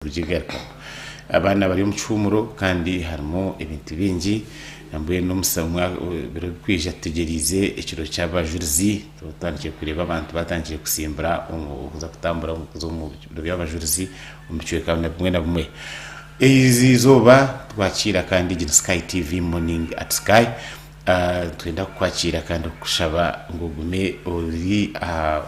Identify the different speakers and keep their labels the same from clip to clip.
Speaker 1: Kugigarukamu. Abaana bari omu kihuumuro kandi harimu ebintu bingi. Nambwenu ebiro birikwija tutegyereize ekiro ky'abajurizi. Tutandikire kureeba abantu batandikire kusimbura kuza kutambura kuza omu biro by'abajurizi omu bicweka bimwe na bimwe. Eri izooba twakiira kandi egi ni Sky TV Morning at Sky. Nitwenda kukwakiira kandi kukushaba ngu ogume ori aha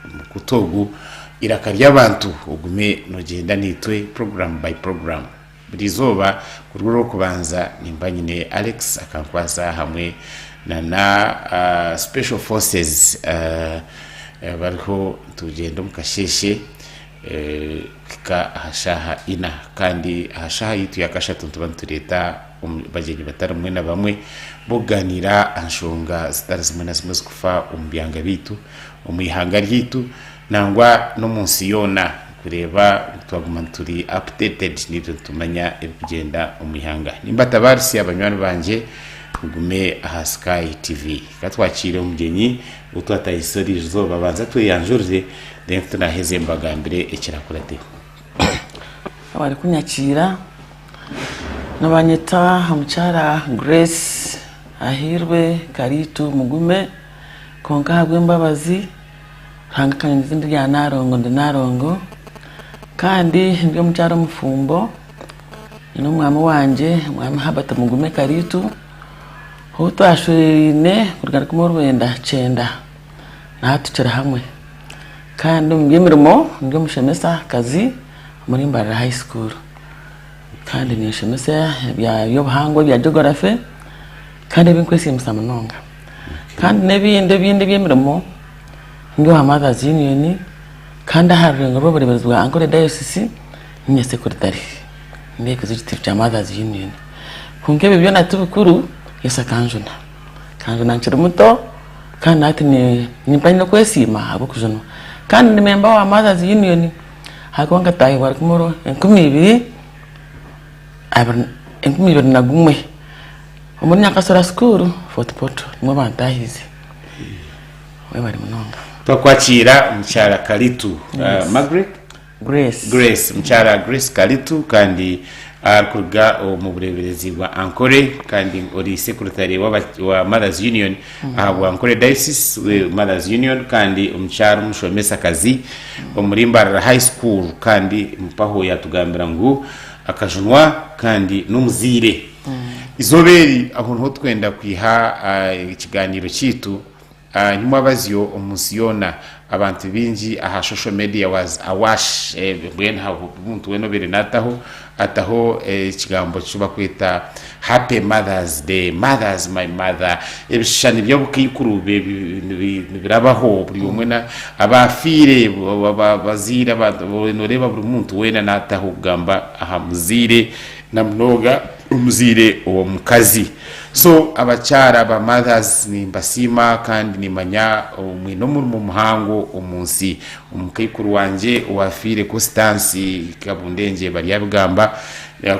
Speaker 1: Omukutu ogu Eiraka ry'Abantu ogume nogyenda naitwe puroguraamu by puroguraamu. Buri izooba kuruga orwokubanza nimba nyine Alex akankwasa hamwe na na Special Forces bariho nitugyenda omu kasheeshe kuhika aha shaaha ina kandi aha shaaha yaitu ya kashatu nituba nitureeta bagyenyi batari bamwe na bamwe b'okugaaniira aha nshonga zitari zimwe na zimwe ezikufa omu byanga byaitu. omu ihanga ryaitu nangwa n'omu nsi yoona kureeba ngu twaguma turi updated naitwe nitumanya ebirikugyenda omu ihanga. Nimbatabaarisia banywani bangye mugume aha Sky TV. Ka twakiire omugyenyi ou twatahisa eri izooba abanze atweyanjurire then ku turaaheze mbagambire ekiraakurateho.
Speaker 2: Abarikunyakiira nibanyeta omukyara Grace Ahairwe Kariitu Mugume. Kwonka ahabw'embabazi Ruhanga akanyongyeza endi rya Nalongo ndi Nalongo kandi ndi omukyara omufumbo nyine omwami wangye omwami Herbert Mugume Kariitu ou twashwereine kuruga rukumi orwenda kyenda nahati tukiri hamwe kandi omu by'emirimo ndi omushomesa kazi omuri Mbarara high school kandi ninshomesa eby'obuhangwa ebya geography kandi ebinkwesiimisa munonga. Kandi n'ebindi ebindi eby'emirimo ndi owa Mothers Union kandi aha rurengo rw'obureeberezi bwa Ankole Diocese niinye sekuritare ndi executive kya Mothers Union. Kwonka ebyo byona ti bikuru, Yesu akanjuna. Akanjuna nkiri muto kandi na hati nimpa nyine okwesiima ahabw'okujunwa. Kandi ndi memba wa Mothers Union ahakuba nkataahibwa rukumi 2021. Omuri Nyakasura school Fort Portal nimwo bantahize. Webare munonga.
Speaker 1: Twakwakiira omukyara Kalitu Margaret
Speaker 2: Grace.
Speaker 1: Grace omukyara Grace Kalitu kandi arikuruga omu bureeberezi bwa Ankole kandi ori secretary wa Mothers Union aha bwa Ankole Diocese Mothers Union kandi omukyara omushomesakazi omuri Mbarara High School kandi mpaho yatugambira ngu akajunwa kandi n'omuzaire. Eizooba eri aho niho twenda kwiha ekigaaniiro kyaitu. Nyimwabazyo omu nsi yoona abantu baingi aha social media was awash mbwenu omuntu weena obaire naataho ataho ekigambo eki barikweta happy mothers day, mothers my mother, ebishushani by'obukaikuru nibirabaho buri omwe abaafiire abazaire nooreeba buri muntu weena naataho kugamba aha muzaire. Na munonga omuzaire ow'omukazi. So abakyara ba mothers nimbasiima kandi nimanya mwine omurimo muhango omu nsi. Omukaikuru wangye owafiire Constance Kabundengye Baryabigamba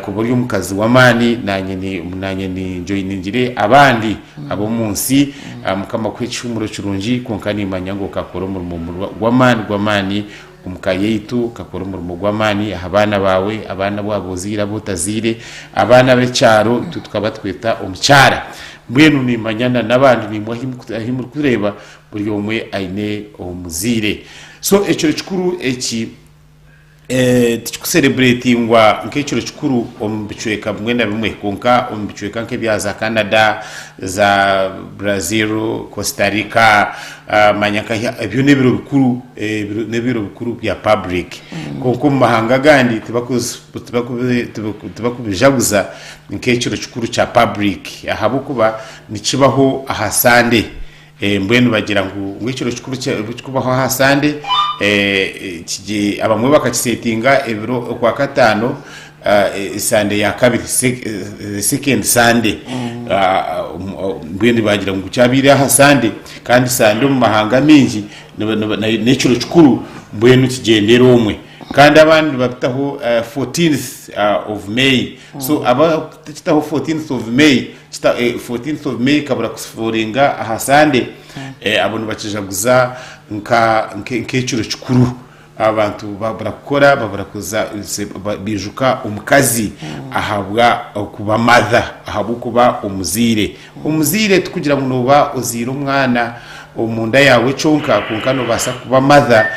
Speaker 1: kuba ori omukazi w'amaani nanye nanye ninjoiningire abandi ab'omu nsi. Mukama akuhe ekihumuro kirungi kwonka nimanya ngu okakora omurimo gw'amaani gw'amaani Omu ka yaitu okakora omurimo gw'amaani aha baana baawe, abaana abu waaba ozaire abu otazaire, abaana ab'ekyaro itwe tukaba tweta omukyara. Mbwenu niimanya na n'abandi naimwe ahi murikureeba buri omwe aine omuzaire. So ekiro kikuru eki tikikusereburetingwa nk'ekiro kikuru omu bicweka bimwe na bimwe kwonka omu bicweka nk'ebya za Canada, za Brazil, Costa Rica, Manya nka ebyo n'ebiro bikuru n'ebiro bikuru bya public kwonka omu mahanga agandi tibakubijaguza nk'ekiro kikuru kya public ahabw'okuba nikibaho aha Sande mbwenu bagira ngu ekiro kikuru kirikubaho aha Sande abamwe bakakisetinga ebiro okwakataano Sande ya kabiri the second Sunday mbwenu bagira ngu kyabaire aha Sande kandi Sande omu mahanga amaingi n'ekiro kikuru mbwenu kigyendere omwe kandi abandi nibabitaho 14th of May so abakitaho 14th of May 14th of May ekabura kuforinga aha Sande abo nibakijaguza nk'ekiro kikuru. Abantu babura kukora, babura kuza, baijuka omukazi ahabwa okuba mother, ahabw'okuba omuzaire. Omuzaire tikugira ngu nooba ozaire omwana omunda yaawe kyonka, kwonka noobaasa kuba mother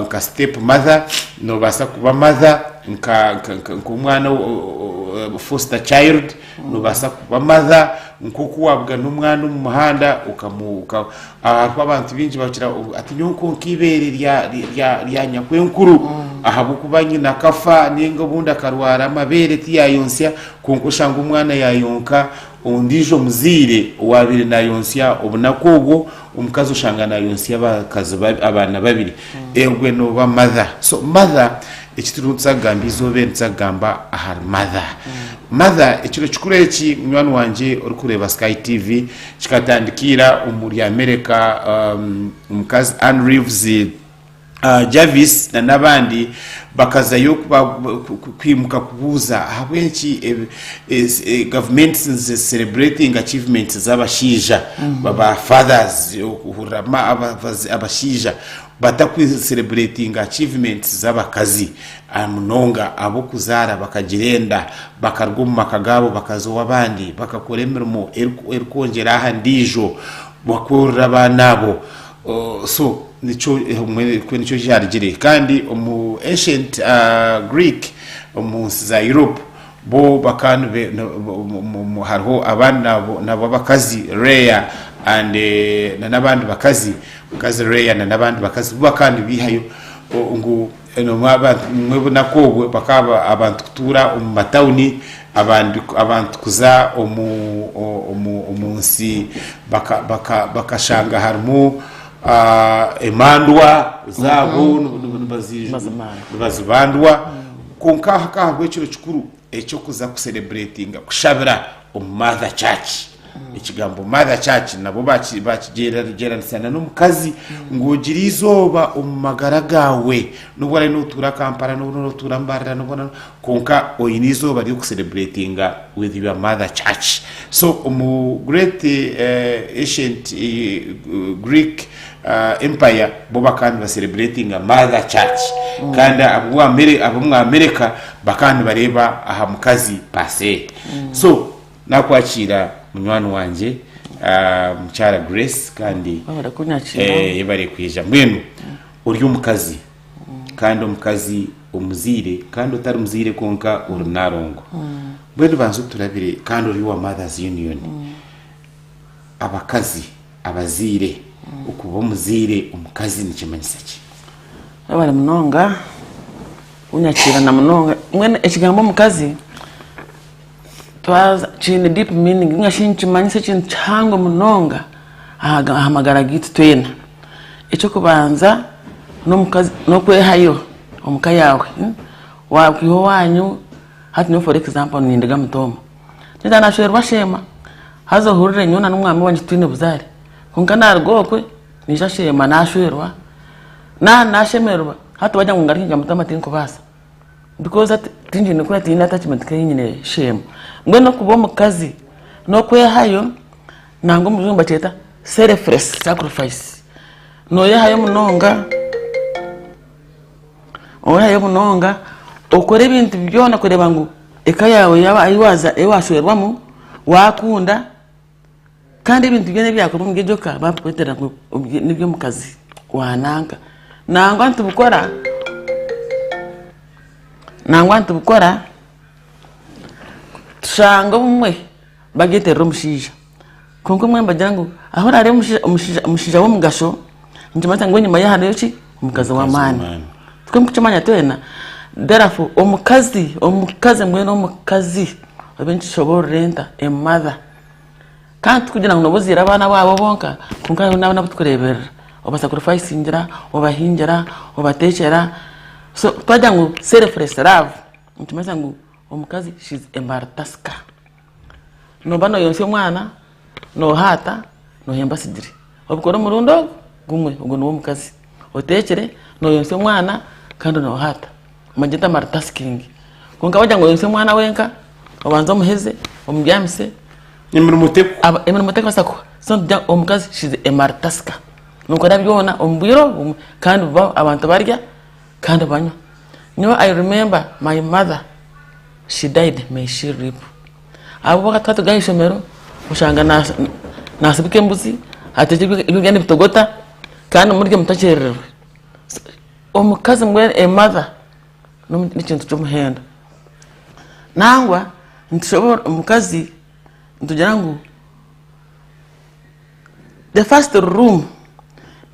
Speaker 1: nka step mother, noobaasa kuba mother nk'omwana foster child, Noobaasa kuba mother nk'oku waabugana omwana omu muhanda okamu oka hariho abantu baingi bakira ati nyowe kwonka eibeere rya rya rya nyakwenkuru ahabw'okuba nyina akafa nainga obundi akarwara amabeere tiyaayonsya kwonka oshanga omwana yaayonka ondiijo muzaire owaabaire naayonsya obunaku obwo omukazi oshanga naayonsya abakazi abaana babiri ogwe nooba mother so mother Eki turiho nituza kugamba eizooba eri nituza kugamba ahari mother. Mother ekiro kikuru eki munywani wangye orikureeba Sky TV kikatandika ira omuri America um, omukazi Ann Reeves uh, Jarvis na n'abandi bakazayo kwimuka kubuuza ahabw'enki gavumenti nizi celebrating achievements z'abashaija ba fathers okuhurira abashaija Bataku celebratinga achievements z'abakazi munonga ab'okuzaara bakagira enda bakaruga omu maka gaabo bakaza ow'abandi bakakora emirimo erikwongyera aha ndiijo bakworora abaana abo so nikyo nikyo kyarugire kandi omu ancient Greek omu nsi za Europe Bo bakaba hariho abandi nabo abakazi Leah and na n'abandi bakazi omukazi Leah na n'abandi bakazi bo bakaba nibihayo ngu mwe obunaku obwo bakaba abantu kutuura omu matawuni abandi abantu kuza omu omu omu nsi bakashanga harimu emandwa zaabo nibazibandwa. Kwonka hakaba hariho ekiro kikuru eky'okuza kusereburetinga, kushabira omu Mother Church. Ekigambo Mother Church nabo bakigyeragyeranisa n'omukazi ngu ogire eizooba omu magara gaawe, n'obu oraabe nootuura Kampala, n'obu oraabe nootuura Mbarara, n'obu oraabe kwonka oine eizooba ry'okusereburetinga with your Mother Church. So omu great ancient Greek Empire bo bakaba nibasereburetinga Mother Church kandi ab'omu America bakaba nibareeba aha mukazi per se. So nakwakiira munywani wangye mukyara Grace kandi
Speaker 2: Webare kunyakiira.
Speaker 1: yebare kwija. Mbwenu ori omukazi kandi omukazi omuzaire kandi otari muzaire kwonka ori Nalongo. Mbwenu banza oturabire kandi ori owa Mothers Union. Abakazi abazaire, okuba omuzaire omukazi nikimanyisa ki?
Speaker 2: Webare munonga kunyakiira na munonga. Mbwenu ekigambo omukazi twaza kiine deep meaning ninga shi nikimanyisa ekintu kihango munonga aha magara gaitu twena. Eky'okubanza n'omukazi n'okwehayo omu ka yaawe, waakwiha owaanyu hati nyowe for example nindiga Mutooma. Nyowe nashwerwa Sheema haza ohurire nyowe na n'omwami wangye titwine buzaare kwonka naruga okwe naija Sheema nashwerwa nashemererwa hati wagira ngu ngaruke nka Mutama tinkubaasa because hati tinkiine kuriya tinyine attachment nka eyinyine Sheema. Mbwenu okuba omukazi n'okwehayo nangwa omu rujungu nibakyeta selfless sacrifice noyehayo munonga. Oyehayo munonga okore ebintu byona kureeba ngu eka yaawe ei waashwerwamu waakunda kandi ebintu byona ebyakorwa omuri egyo ka baabikweterera ngu n'eby'omukazi wa nanka. Nangwa nitubikora nangwa nitubikora tushanga obumwe Bagyeterera omushaija. Kwonka obumwe nibagira ngu ahu oraarebe omushaija w'omugasho, nikimanyisa ngu enyima ye hariyo ki? Omukazi w'amaani. Tikwo murikukimanya twena? Therefore omukazi, omukazi mbwenu omukazi obe nikishoboorora enta? A mother. Kandi tikugira ngu nooba ozaire abaana baawe bonka, kwonka hariho n'abaana abu turikureeberera. Obasakurifayisingira, obahingira, obateekyera. So twagira ngu selfless love, nikimanyisa ngu Omukazi she's a multitasker. Noba noyonsya omwana, nohaata, nohemba sigiri. Obikora omurundi ogu gumwe, ogwo niwe omukazi. Otekire, noyonsya omwana kandi nohaata. Bagyeta multitasking. Kwonka wagira ngu oyonsye omwana wenka, obanze omuheze, omubyamise,
Speaker 1: Emirimo tekuhwa.
Speaker 2: Emirimo tekubaasa kuhwa. So nitugira ngu omukazi she's a multitasker. Nokora byona omu bwire obumwe kandi abantu barya. Kandi banywa. Nyowe I remember my mother she died may she rip. Ahabw'okuba twaba turi aha ishomero oshanga nasibika embuzi ateeka ebyokurya nibitogota kandi murye mutakyerererwe. Omukazi mbwenu a mother n'ekintu ky'omuhendo. Nangwa nitushobora omukazi nitugira ngu the first room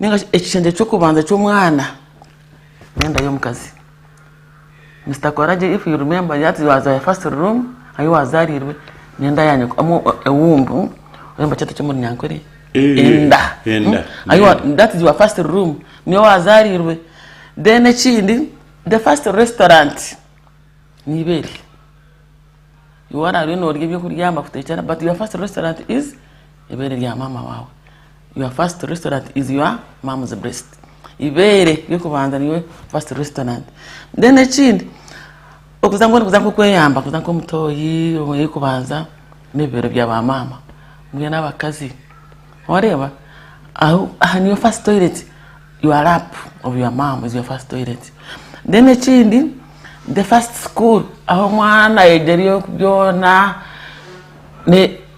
Speaker 2: ninga shi ekishengye ky'okubanza ky'omwana n'enda y'omukazi. Mister Koragye if you remember that was your first room ahi wazarirwe n'enda ya nyoko a womb oba nibakyeta ki omu runyankore enda
Speaker 1: Enda.
Speaker 2: Ahi wa that is your first room niyo wazarirwe then ekindi the first restaurant niibeere. Iwe waraabe noorya ebyokurya bakuteekyera but your first restaurant is eibeere rya maama waawe. Your first restaurant is your mum's breast. Eibeere ry'okubanza niyo first restaurant. Then ekindi, okuza mbwenu kuza nk'okweyamba kuza nk'omutoyi ey'okubanza n'ebibeero bya ba maama mbwenu abakazi wareeba aho aha niyo first toilet. Your lap of your mum is your first toilet. Then ekindi the first school ahu omwana ayegyera byona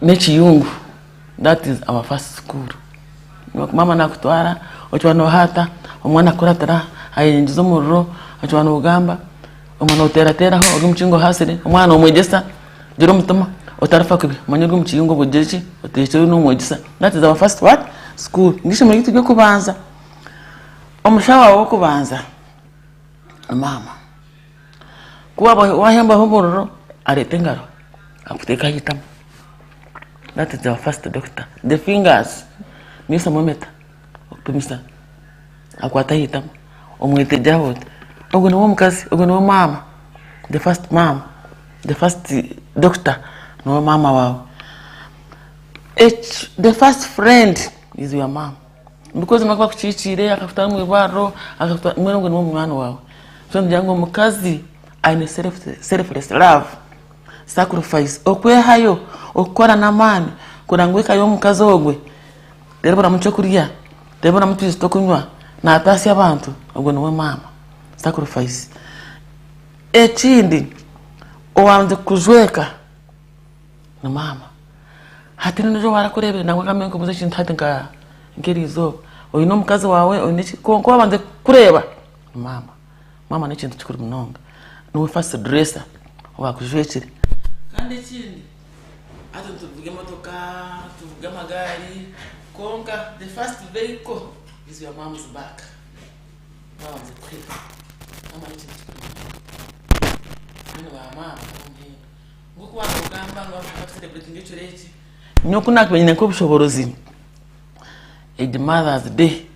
Speaker 2: n'ekiyungu that is our first school. Maama nakutwara okiba nohaata omwana akukuratira ayeyingiza omuriro okiba nogamba omwana oterateraho ori omukinga ohaasire omwana nomwegyesa gira omutima otarifa kubi manya ori omukiyungu obwo ogire ki oteekye nomwegyesa that is our first what school niryo ishomero ryaitu ry'okubanza. Omushaho waawe w'okubanza ni maama. Ku waaba waahembaho omuriro areeta engaro akuteeka aha itama. That is our first doctor. The fingers niyo thermometer okupimisa akwata aha itama omwetegyeraho oti ogwo niwe omukazi ogwo niwe maama the first maama the first doctor niwe maama waawe. The first friend is your mum. Because niwe akuba akukikiire akakutwara omu irwariro akakutwara mbwenu ogwo niwe munywani waawe. So nigira ngu omukazi aine selfless love, sacrifice, okwehayo, okukora n'amaani kureba ngu eka y'omukazi ogwe teriburamu kyokurya, teriburamu twizi tw'okunywa, naataasya abantu, ogwo niwe maama, sacrifice. Ekindi owabanza kukujweka Ni maama. Hati n'ondiijo owarakureebire nangwa nka nkubuuze ekintu hati nka nk'eriizooba, oine omukazi waawe oine ki kwonka owaabanza kukureeba ni maama. Maama n'ekintu kikuru munonga. Niwe first dresser owaakujwekire. Kandi ekindi hati nituvuga emotoka, nituvuga amagaari kwonka the first vehicle is your mum's back. Owaabanza kukuheka. Maama n'ekintu kikuru munonga. Mbwenu ba maama n'ab'omuhendo. Nk'oku waakugamba ngu bakusereburetinga ekiro eki, nyowe ku naakubaire nyine nk'obushoboorozi, egi Mother's Day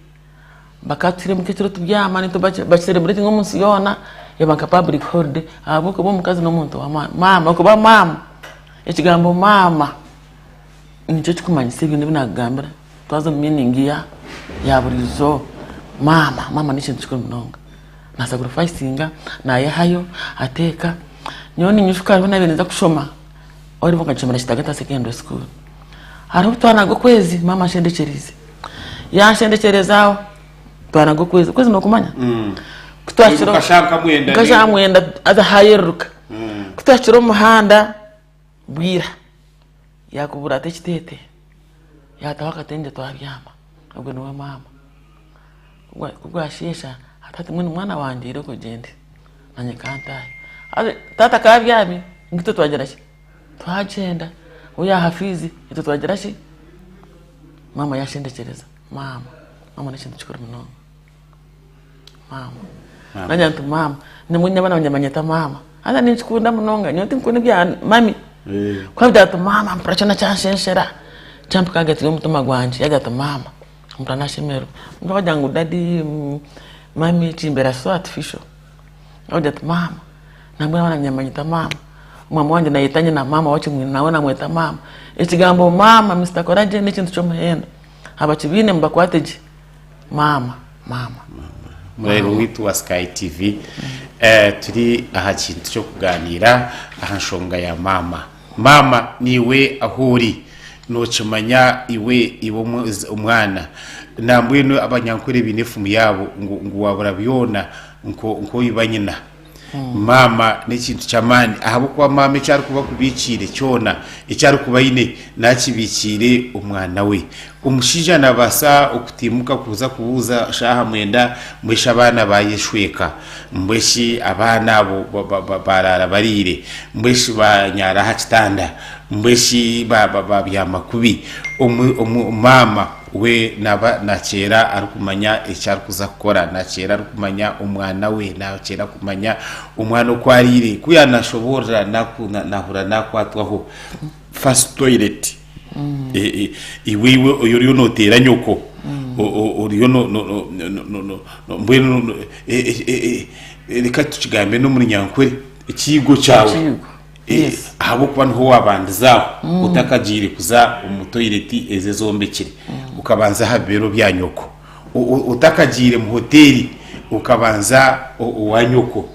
Speaker 2: bakatuhaire nk'ekiro tubyama bakisereburetinga omu nsi yoona eba nka public holiday ahabw'okuba omukazi n'omuntu w'amaani. Maama, okuba maama, ekigambo maama nikyo kirikumanyisa ebintu ebi naakugambira twaza omu meaning ya buriizooba. Maama, maama n'ekintu kikuru munonga. Naasakurifayisinga, naayehayo, ateeka. Nyowe ninyijuka hariho naabaire ninza kushoma, oribo nkagishomera Kitagata Secondary School. Hariho obu twanaga okwezi maama anshendekyereize. Yanshendekyereza aho, twanaga okwezi, okwezi nookumanya? Ku twahikire omu-
Speaker 1: Nkashaaha nka mwenda
Speaker 2: Nkashaaha mwenda haza haayeruruka. Ku twahikire omu muhanda bwira, yaakubura ata ekiteeteeyi, yaataho akatengye twabyama. Ogwo niwe maama. Ku bwasheesha ati hati mbwenu mwana wangye irooko ogyende nanye kantaahe. Haza taata akaba abyami ngu itwe twagira ki? Twagyenda. We yaaha fiizi itwe twagira ki? Maama yaashendekyereza. Maama, maama n'ekintu kikuru munonga. Maama. Nagira nti maama, nyowe abaana bangye nibanyeta maama. Haza ninkikunda munonga, nyowe tinkukunda ebya mami. Ku arikugira ati maama mpurira kyona kyanshenshera, kyampika ahagati y'omutima gwangye. Yaagira ati maama, mpurira nashemererwa. Kwonka bagira ngu daddy, mummy kimbeera so artificial. Agira ati maama, nambwenu abaana bangye nibanyeta maama. Maama wangye nayeta nyina maama wakimwine nawe namweta maama. Ekigambo maama Mister Koragye n'ekintu ky'omuhendo. Abakibaine mubakwate gye. Maama, maama.
Speaker 1: Murebe waitu wa Sky TV turi aha kintu ky'okugaaniira aha nshonga ya maama. Maama niiwe ahu ori nookimanya iwe iwe omwana. Nambwenu abanyankore baine efumu yaabo ngu ngu waabura byona. Nk'oiba nyina. Maama n'ekintu ky'amaani ahabw'okuba maama eki arikuba akubiikiire kyona eki arikuba aine naakibiikiire omwana we. Omushaija naabaasa okutiimuka kuza kubuuza shaaha mwenda mbwenu shi abaana baayeshweka? Mbwenu shi abaana abo baaraara bariire? Mbwenu shi baanyaara aha kitanda? Mbwenu shi baabyama kubi? Maama We naaba naakyeera arikumanya eki arikuza kukora, naakyeera arikumanya omwana we, naakyeera kumanya omwana oku ariire. Ku yaanashoboorora naahurira naakwatwaho. First toilet. Iwe iwe oriyo nooteera nyoko, oriyo mbwenu reka tukigambe n'Omunyankore, ekiigo kyawe.
Speaker 2: Yes.
Speaker 1: Ahabw'okuba niho waabandiza aho otakagiire kuza omu toyireti ezi ezombekire, okabanza aha bibero bya nyoko. Otakagiire mu hoteeri okabanza owa nyoko.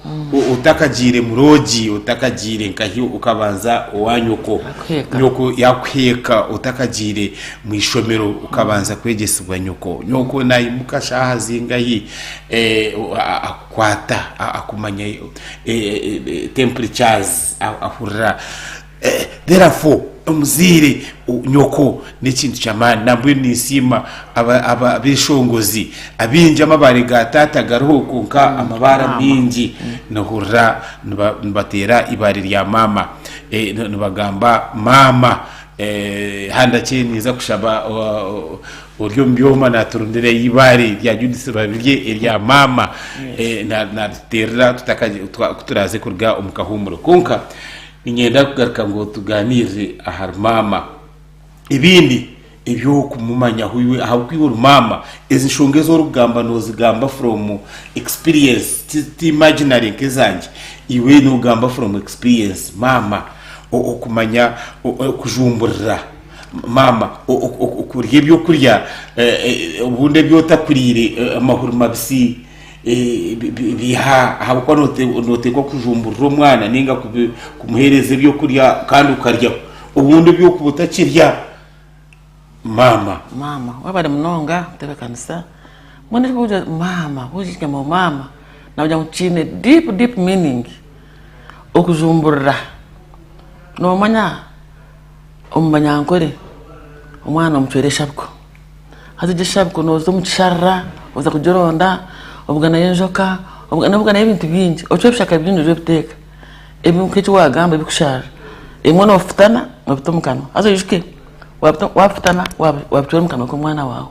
Speaker 1: Otakagiire mu roogi, otakagiire nkahi okabanza owa nyoko.
Speaker 2: Akuheeka.
Speaker 1: Nyoko yakuheeka otakagiire mu ishomero okabanza kwegyesibwa nyoko. Nyoko naimuka shaaha zingahi akukwata akumanya temperatures ahurira therefore omuzaire nyoko n'ekintu ky'amaani nambwenu ninsiima abeshongozi abaingi amabaare ga taata gariho kwonka amabaare amaingi nohurira nibateera eibaare rya maama nibagamba maama Handakye ninza kushaba ori omu byoma naturundira eibaare rya Judith Babirye erya maama natuteerera ku turaaze kuruga omu kahuumuro. Kwonka niinyenda kugaruka ngu tugaaniire ahari maama. Ebindi eby'okumumanyaho iwe ahabw'okuba iwe ori maama, ezi nshonga ezi orikugamba noozigamba from experience ti imaginary nk'ezangye, iwe noogamba from experience. Maama okumanya okujumburira maama okurya ebyokurya obundi ebi otakuriire amahuri mabisi biha ahabw'okuba noteekwa kujumburira omwana ninga kumuheereza ebyokurya kandi okaryaho obundi ebi orikuba otakirya maama.
Speaker 2: Maama webare munonga kutebekanisa mbwenu ekirikugira maama wagira ngu maama nagira ngu kiine deep deep meaning. Okujumburira, noomanya omu banyankore omwana omucwera eshabiko, haza egyo eshabiko nooza omu kisharara oza kugironda obuganayo enjoka, obuganayo ebintu bingi, ocwa ebishaka bingi oza obiteeka, ebi nk'eki waagamba ebikusharira, ebimwe noofutana obita omu kanwa, haza oijuke waabifutana waabicwera omu kanwa k'omwana waawe.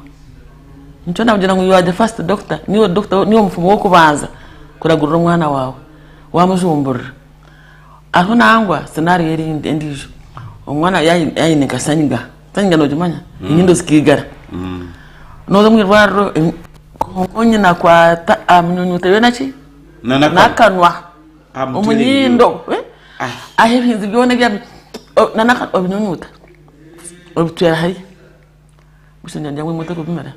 Speaker 2: Nikyo naakugira ngu you are the first doctor, niiwe doctor, niiwe mufumu w'okubanza kuragurira omwana waawe. Wamujumburira. Hariho nangwa scenario erindi endiijo, omwana yaayine nka sanyiga, sanyiga nogimanya? Enyindo zikaigara. Nooza omu irwariro kwonka nyina akwata amunyunyuta yoona ki? N'akanwa. Omu nyindo. Aha ebintu byona ebi n'akanwa obinyunyuta, obitwera hariya. Busha ngira ngu imwe torikubimira,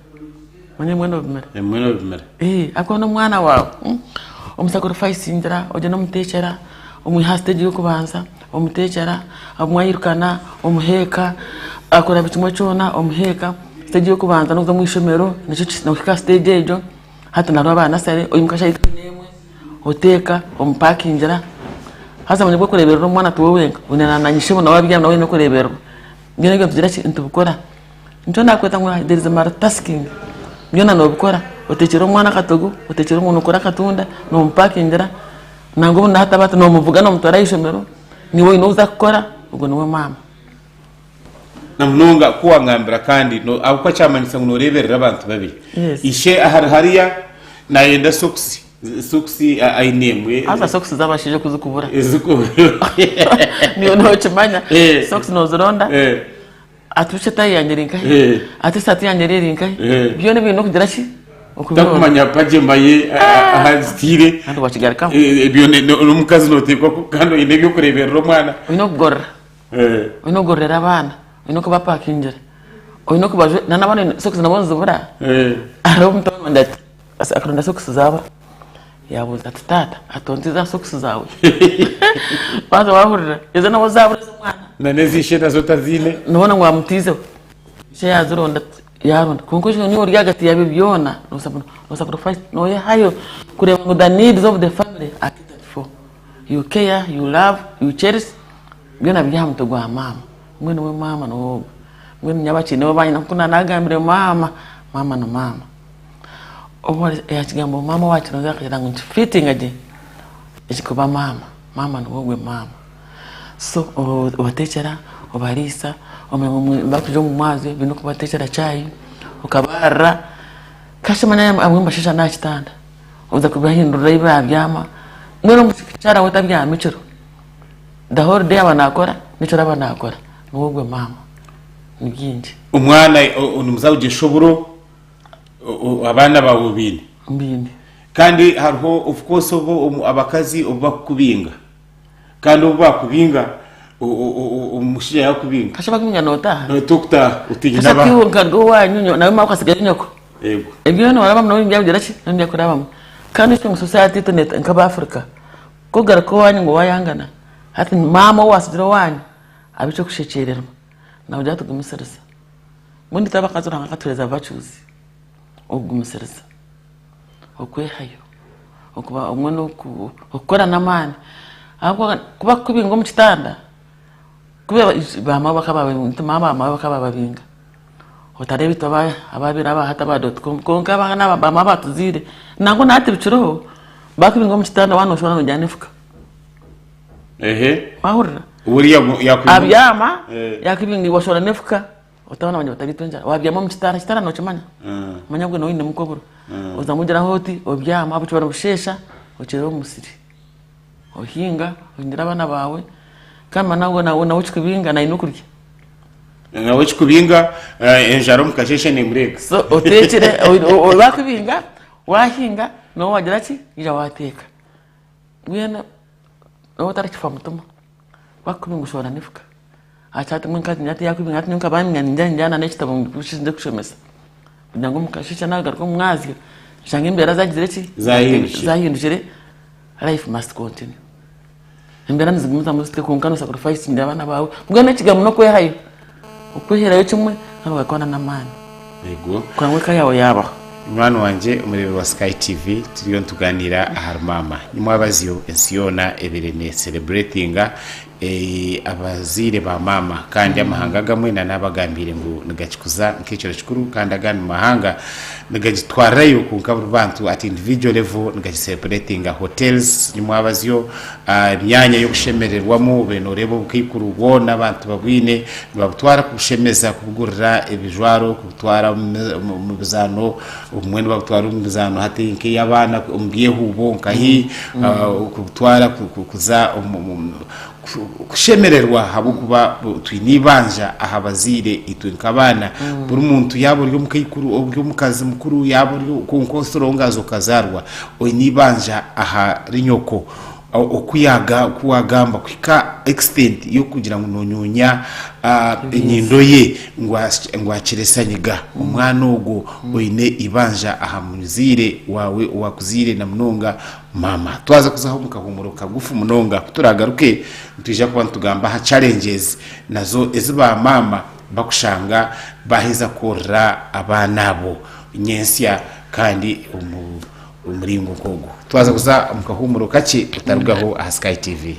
Speaker 2: manya imwe nobimira.
Speaker 1: Imwe nobimira.
Speaker 2: Eh, ahakuba n'omwana waawe omusacrificingira, ogyenda omuteekyera, omwiha aha stage y'okubanza, omuteekyera, obumwe ayirukana, omuheeka, akora buri kimwe kyona omuheeka, stage y'okubanza n'okuza omu ishomero, nikyo nokuhika aha stage egyo, hati nariho aba nursery, oimuka shaaha ikumi n'emwe, oteeka, omupakingira, haza omanya ogw'okureeberera omwana tiwe wenka, oine na nyishebo nawe abyami nawe aine okureebererwa. Byona ebyo nitugira ki? Nitubikora. Nikyo naakweta ngu there is multitasking. Byona noobikora. Oteekyera omwana akatogo, oteekyera omwana okore akatunda, noomupakingira, nangwa obundi hati aba noomuvuga noomutwara aha ishomero, niiwe oine oza kukora, ogwo niwe maama.
Speaker 1: Na munonga ku wangambira kandi ahabw'okuba kyamanyisa ngu nooreeberera abantu babiri.
Speaker 2: Yes.
Speaker 1: Ishe ahari hariya naayenda sokisi, sokisi aine emwe.
Speaker 2: Haza sokisi z'abashaija okuzikubura.
Speaker 1: Ezikubura.
Speaker 2: Niiwe nookimanya.
Speaker 1: Eh.
Speaker 2: Sokisi noozironda.
Speaker 1: Eh.
Speaker 2: Ati busha etayi yangye eri nkahi?
Speaker 1: Eh.
Speaker 2: Ati esaati yangye eri eri nkahi?
Speaker 1: Eh.
Speaker 2: Byona ebi oine okugira ki? Okubironda.
Speaker 1: Takumanya pajema ye ahu agitiire.
Speaker 2: Kandi wakigarukamu.
Speaker 1: Eh, ebyo n'omukazi nooteekwa kandi oine eby'okureeberera omwana.
Speaker 2: Oine okugorora.
Speaker 1: Eh.
Speaker 2: Oine okugororera abaana. Oine okubapakingira. Oine okubajwe na n'abaana oine sokisi nabo nizibura.
Speaker 1: Eh.
Speaker 2: Hariho mutabani wangye ati akaronda sokisi zaabura. Yaabuuza ati taata ati ontize aha sokisi zaawe? Waaza waahurira ezo nabo zaabura ez'omwana.
Speaker 1: Na n'eza ishe nazo otaziine.
Speaker 2: Noona ngu amutiizeho. Ishe yaazironda. Yaaronda. Kwonka oshusha niiwe ori ahagati yaabyo byona, no sacrifice, nooyehayo kureeba ngu the needs of the family are catered for. You care, you love, you cherish, byona biri aha mutwe gwa maama. Mbwenu we maama niwe ogwo. Mbwenu nyabakye nibo banyina nk'oku naanagambire maama, maama ni maama. Obu ekigambo maama owaakironzire akagira ngu nikifiitinga gye ekikuba maama, maama niwe ogwe maama. So obatekyera, obariisa, omanya ngu bakuza omu mwazyo baine kubatekyera chai, okabaharira, kasha omanya abamwe nibashesha n'aha kitanda, oza kubahindurira ahi babyama, mbwenu omukyara we tabyama ekiro, the whole day aba nakora, n'ekiro aba nakora, niwe ogwe maama, ni bingi.
Speaker 1: Omwana nimuza kugyesha oburo, abaana baawe obaine?
Speaker 2: Mbiine.
Speaker 1: Kandi hariho of course obu abakazi obu bakukubinga. Kandi obu bakubinga, omushaija yakubinga.
Speaker 2: Kasha bakubinga notaha.
Speaker 1: Tokutaha otiine
Speaker 2: Kasha
Speaker 1: n'abaana.
Speaker 2: tiwe nka owanyu nawe mawe akasigara nyoko.
Speaker 1: Yego.
Speaker 2: Ebyo byona warabamu nawe nibyakugira ki? Nawe nibyakurabamu. Kandi itwe omu society yaitu nk'abafrica, ku okugaruka owanyu ngu wayangana, hati maama ou wasigire owanyu aba eky'okushekyererwa. Nawe atugumisiriza. Mbwenu itwe abakazi Ruhanga akatuhereza virtues, okugumisiriza. Okwehayo, okuba obumwe n'okukora n'amaani ahabw'okuba ku bakukubinga omu kitanda, kuba ba maawe bakaba nti maama ba maawe bakaba bababinga, otareeba itwe ababaire aba hati aba dot com kwonka abaana ba maawe abatuzaire nangwa na hati bikiroho, bakubinga omu kitanda waaba noshwana nogyana efuka.
Speaker 1: Ehe.
Speaker 2: Wahurira?
Speaker 1: Buriya yakubinga.
Speaker 2: Abyama,
Speaker 1: Eh.
Speaker 2: yakubinga iwe washwana n'efuka. Otaaba nabanya batabiitwa enjara. Wabyama omu kitaara, ekitaara nokimanya? Manya obwo noba oinemu nk'oburo. Ozamu ogiraho oti, obyama, bukibara obusheesha, okyera omu musiri. Ohinga, ohingira abaana baawe, kandi manya nawe nawe ekikubinga naine okurya.
Speaker 1: Nawe ekikubinga, enjara omu kasheeshe nemureega.
Speaker 2: So oteekire, bakubinga, wahinga, nawe wagira ki, waija wateeka. Mbwenu noba otarikifa mutima, bakukubinga oshohora n'efuka. Hati yakubinga hati nyowe nkaba ninjya n'ekitabo nze kushomesa kugira ngu omukasheeshe nagaruka omu mwazyo nshange embeera zagizire ki?
Speaker 1: Zahindukire.
Speaker 2: Zahindukire, life must continue. Embeera nizigumizamu zityo kwonka no sacrificinga abaana baawe. Mbwenu ekigambo n'okwehayo, okweherayo kimwe kandi okakora n'amaani
Speaker 1: Yego.
Speaker 2: kugira ngu eka yaawe yaabaho.
Speaker 1: Munywani wangye omureebi wa Sky TV turiyo nitugaaniira ahari maama. Nimwabazyo ensi yoona ebaire ne celebratinga Abazaire ba maama kandi amahanga agamwe na nabagambiire ngu nigakikuza nk'ekiro kikuru kandi agandi mahanga nigagitwarirayo kwonka buri bantu at individual level nigagiseleburetinga. Hotels nimwabazyo, emyanya y'okushemererwamu obaire noreeba obukaikuru bwona abantu babwine nibabutwara kubushemeza kubugurira ebijwaro, kubutwara omu mizaano obumwe nibabutwara omu mizaano hati nk'ey'abaana omu byehuubo nkahi kubutwara kuza omu kushemererwa ahabw'okuba twine eibanja aha bazaire itwe nk'abaana. Buri muntu yaaba ori omukaikuru, ori omukazi mukuru, yaaba ori kwonka osirongaaza okazaarwa, oine eibanja ahari nyoko. Oku yaaga oku waagamba kuhika extent y'okugira ngu noonyuunya enyindo ye ngu ngu akire sanyiga. Omwana ogwo oine eibanja aha muzaire waawe owaakuzaire na munonga Maama. Twaza kuzaho omu kahuumuro kagufu munonga, ku turaagaruke nitwija kuba nitugamba aha challenges nazo ezi ba maama bakushanga baaheza kworora abaana abo nyentsya kandi omu muringo nk'ogwo. Twaza kuza omu kahuumuro kakye otarugaho aha Sky TV.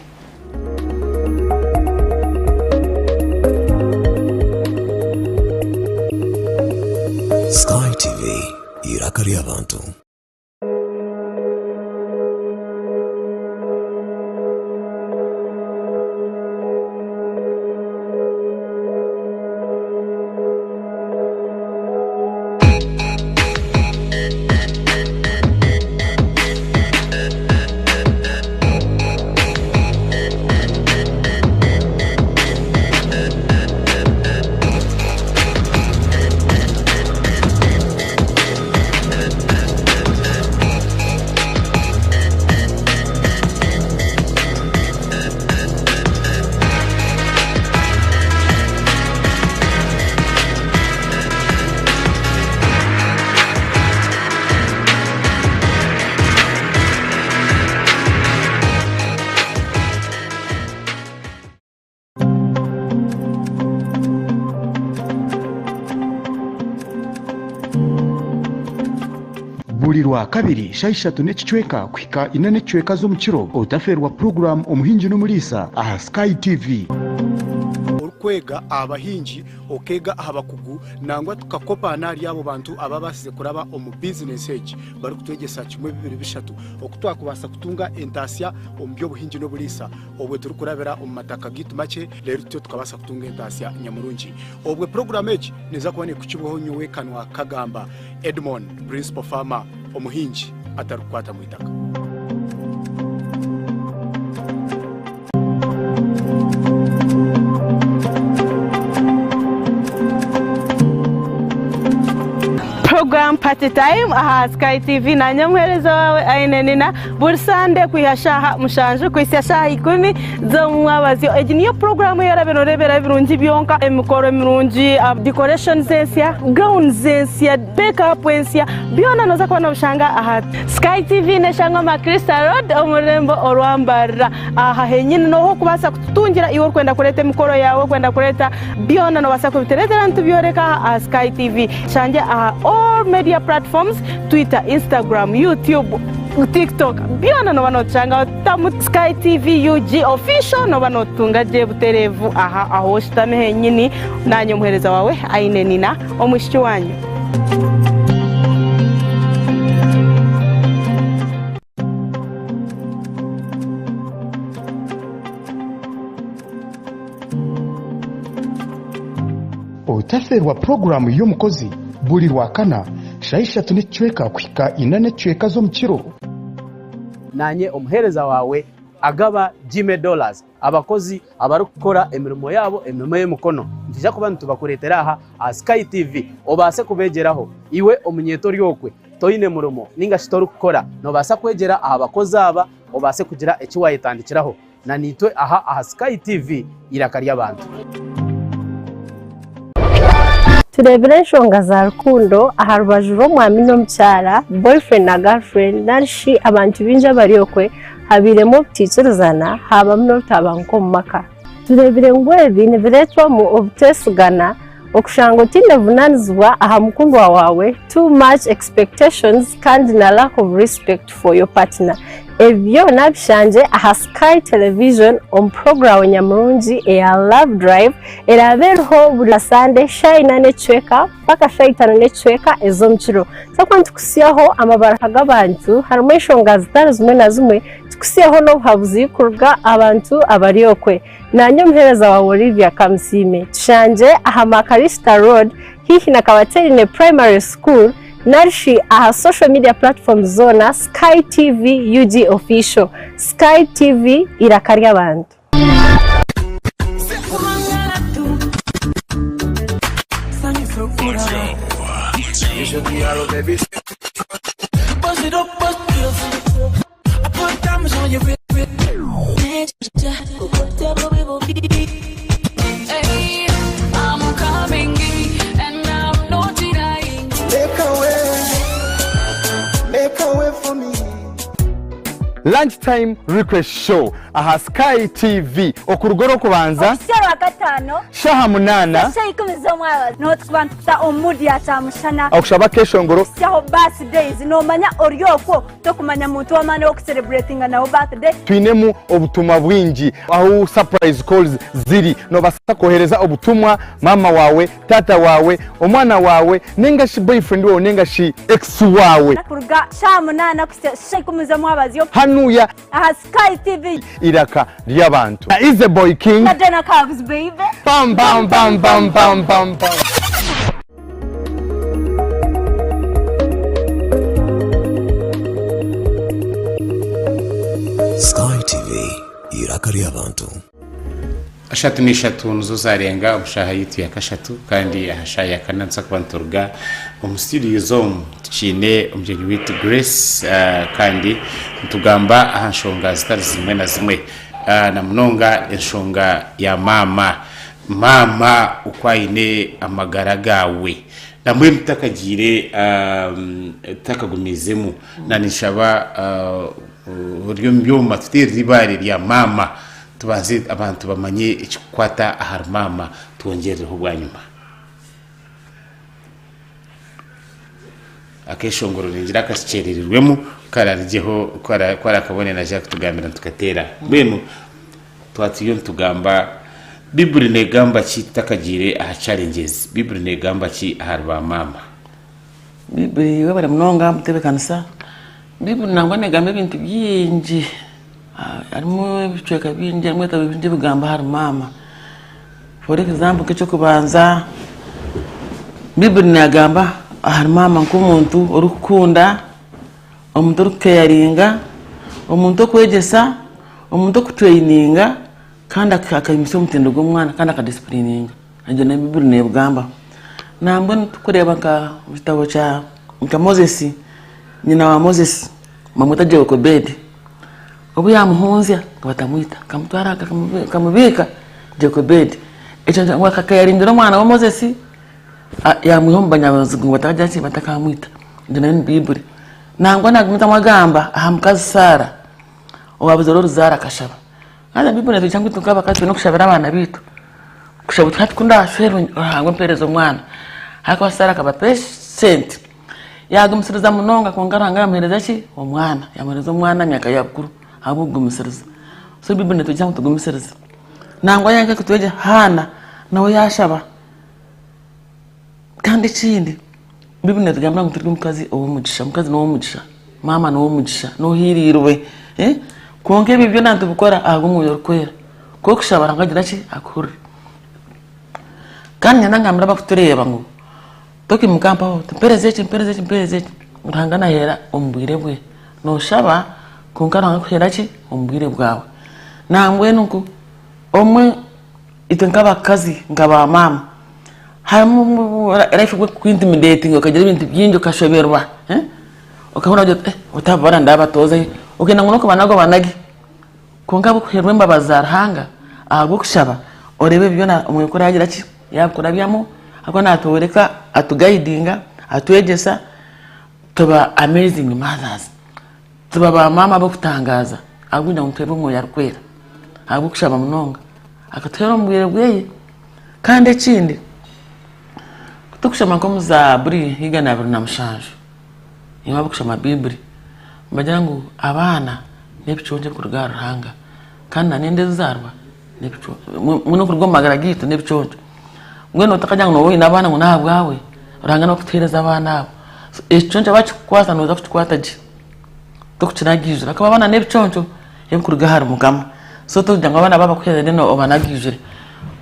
Speaker 3: Sky TV, eiraka ry'abantu.
Speaker 4: Buri Rwakabiri shaaha ishatu n'ekicweka kuhika ina n'ekicweka z'omukiro otafeerwa puroguraamu Omuhingi n'Omuriisa aha Sky TV.
Speaker 5: Orikwega aha bahingi, okeega aha bakugu nangwa tukakopaana ahari abo bantu ababaasize kuraba omu bizinesi egi barikutwegyesa kimwe bibiri bishatu oku twakubaasa kutunga entaasya omu by'obuhingi n'oburiisa obwe turikurabira omu mataka gaitu makye reero tutyo tukabaasa kutunga entaasya nyamurungi. Obwe puroguraamu egi neeza kuba neekukibwaho nyowe Kanwa Kagamba Edmond, Principal Farmer, omuhingi atarikukwata mu itaka.
Speaker 6: Program Party Time aha Sky TV nanye omuheereza waawe Aine Nina buri Sande kwiha shaaha mushanju kuhitsya shaaha ikumi z'omumwabazyo. Egi niyo puroguramu ei orabe noreeberaho ebirungi byonka, emikoro mirungi, decorations ensya, gowns ensya, make up ensya, byona noza kuba nobishanga aha Sky TV neshangwa Macrista Road omu rurembo orwa Mbarara. Aha henyini noho okubaasa kututungira iwe orikwenda kureeta emikoro yaawe, orikwenda kureeta byona nobaasa kubitureetera nitubyoreka aha aha Sky TV. Tushangye aha all media platforms, Twitter, Instagram, YouTube, TikTok byona noba notushangaho tamu Sky TV UG official noba notutunga gye butereevu aha ahu oshutami henyini. Naanye omuheereza waawe Aine Nina omwishiki waanyu.
Speaker 4: Otafeerwa puroguraamu y'omukozi buri Rwakana shaaha ishatu n'ekicweka kuhika ina n'ekicweka z'omukiro.
Speaker 7: Naanye omuheereza waawe agaba Jimmy Dollars. Abakozi abarikukora emirimo yaabo emirimo y'emikono nitwija kuba nitubakureetera aha aha Sky TV obaase kubeegyeraho. Iwe omunyeeto ori okwe toine murimo ninga shi torikukora noobaasa kwegyera aha bakozi aba obaase kugira eki waayetandikiraho. Na naitwe aha aha Sky TV eiraka ry'abantu.
Speaker 8: Tureebire enshonga za rukundo aha rubaju rw'omwami n'omukyara, boyfriend na girlfriend, nari shi abantu baingi abari okwe habairemu obutaikirizana haabamu n'obutabanguko omu maka. Tureebire ngu ebi nibireetwamu obuteesigana, okushanga otaine buvunaanizibwa aha mukundwa waawe, too much expectations kandi na lack of respect for your partner. Ebi byona bishangye aha Sky Television omu puroguraamu nyamurungi eya Love Drive eraabe eriho buri Sande shaaha ina n'ekicweka mpaka shaaha itaano n'ekicweka ez'omukiro. Twakuba nitukutsyaho amabaruha g'abantu harimu enshonga zitari zimwe na zimwe, tukutsyeho n'obuhabuzi kuruga aha bantu abari okwe. Naanye omuheereza waawe Olivia Kamusiime. Tushangye aha Makarista Road haihi na Kabaterine Primary School nari shi aha social media platforms zoona Sky TV UG Official. Sky TV eiraka ry'abantu.
Speaker 9: Lunch time request show aha Sky TV okuruga orw'okubanza
Speaker 10: Okuhitsya Orwakataano
Speaker 9: shaaha munaana
Speaker 10: shaaha ikumi z'omwabazyo niho turikuba nitukuta omu mood ya kyamushana
Speaker 9: okushaba akeshongoro
Speaker 10: kuhitsyaho birthdays noomanya ori okwo Tokumanya muntu w'amaani ow'okusereburetinga nawe birthday.
Speaker 9: Twinemu obutumwa bwingi ahu surprise calls ziri. Nobaasa kwohereza obutumwa maama waawe, taata waawe, omwana waawe ninga shi boyfriend waawe ninga shi ex waawe.
Speaker 10: Kuruga shaaha munaana kuhitsya shaaha ikumi z'omwabazyo.
Speaker 9: Hanuya.
Speaker 10: Aha Sky TV.
Speaker 9: Eiraka ry'abantu. Na Easy Boy King.
Speaker 10: Na Dana Cubs baby.
Speaker 9: Bam bam bam bam bam bam bam.
Speaker 3: Sky TV, eiraka ry'abantu.
Speaker 1: Ashatu n'ishatu nizo zarenga omu shaaha yaitu ya kashatu kandi aha shaaha ya kana nituza kuba nituruga omu studio z'omu tukiine omugyenyi waitu Grace kandi nitugamba aha nshonga zitari zimwe na zimwe na munonga enshonga ya maama. Maama oku aine amagara gaawe. Na mbwenu tutakagiire tutakagumiizemu na ninshaba ori omu byoma tuteerere eibaare rya maama tubanze abantu bamanye ekirikukwata ahari maama twongyerereho bwanyima. Akeshongoro ningira akakikyererirwemu ku kararugyeho ku arakabone naija kutugambira nitukateera. Mbwenu twaba turiyo nitugamba Baiburi negamba ki tutakagiire aha challenges? Baiburi negamba ki ahari ba maama?
Speaker 2: Baiburi webare munonga mutebekanisa. Baiburi nangwa negamba ebintu bingi harimu ebicweka bingi harimu ebitabo bingi ebigamba ahari maama. For example nk'eky'okubanza Baiburi negamba ahari maama nk'omuntu orikukunda, omuntu orikukeyaringa, omuntu orikwegyesa, omuntu orikutureyininga kandi akaimutsya omutindo gw'omwana kandi akadisipurininga. Egyo nayo Baiburi nebigambaho. Nambwenu turikureeba nka ekitabo kya nka Moses, nyina wa Moses bamweta Jokobedi, obu yamuhunzya ngu batamwita, akamutwara akamubiika Jokobedi. Ekyo ngu akayarindira omwana we Moses yamwiha omu banyabuzigu ngu batagira ki, batakamwita. Egyo nayo ni Baiburi. Nangwa nagumizamu agamba aha mukazi Sarah owabuzire oruzaaro akashaba. Haza Baiburi netwegyesa ngu itwe nk'abakazi twine kushabira abaana baitu. Kushaba oti hati ku ndashwerwe Ruhanga ompereze omwana. Ahakuba Sarah akaba patient, yagumisiriza munonga kwonka Ruhanga yamuhereza ki? Omwana. Yamuhereza omwana aha myaka ya bukuru ahabw'okugumisiriza. So Baiburi netwegyesa ngu tugumisirize. Nangwa yaaza kutwegyesa Haana nawe yaashaba. Kandi ekindi Baiburi netugambira ngu turi omukazi ow'omugisha, omukazi n'ow'omugisha, maama n'ow'omugisha, n'ohiiriirwe. Kwonka ebyo byona nitubikora ahabw'omwoyo orikwera. Ku orikushaba Ruhanga agira ki? Akuhurira. Kandi niinyenda ngambire abarikutureeba ngu tokiimuka mpaho oti mpereza eki, mpereza eki, mpereza eki, Ruhanga naaheera omu bwire bwe. Nooshaba kwonka Ruhanga akuheera ki? Omu bwire bwawe. Nambwenu nku omwe Itwe nk'abakazi nka ba maama harimu life ekuintimidatinga okagira ebintu bingi okashoberwa okahurira nogira oti oti aba baana ndabatoza hi okenda ngu n'okubanaga obanage kwonka ahabw'okuheerwa embabazi za Ruhanga ahabw'okushaba oreebe ebi byona omwoyo ku araagira ki yaabikurabyamu ahakuba naatworeka atugayidinga atwegyesa tuba amazing mothers. Tuba ba maama ab'okutangaaza ahabw'okugira ngu nituheebwa omwoyo arikwera ahabw'okushaba munonga akatuheera omu bwire bweye. Kandi ekindi ku turikushoma nk'omu Zaaburi 127 imwe abarikushoma Baiburi nibagira ngu abaana n'ebiconco ebirikuruga ahari Ruhanga kandi na n'enda ezizaarwa n'ebiconco mbwenu okuruga omu magara gaitu n'ebiconco. Mbwenu otakagira ngu nooba oine abaana ngu n'ahabwawe, Ruhanga niwe arikutuheereza abaana abo. So ekiconco baakikukwasa nooza kukikwata gye. Tokukinagiijura ahakuba abaana n'ebiconco ebirikuruga ahari Mukama. So tokugira ngu abaana baabakuheereza then obanagiijure.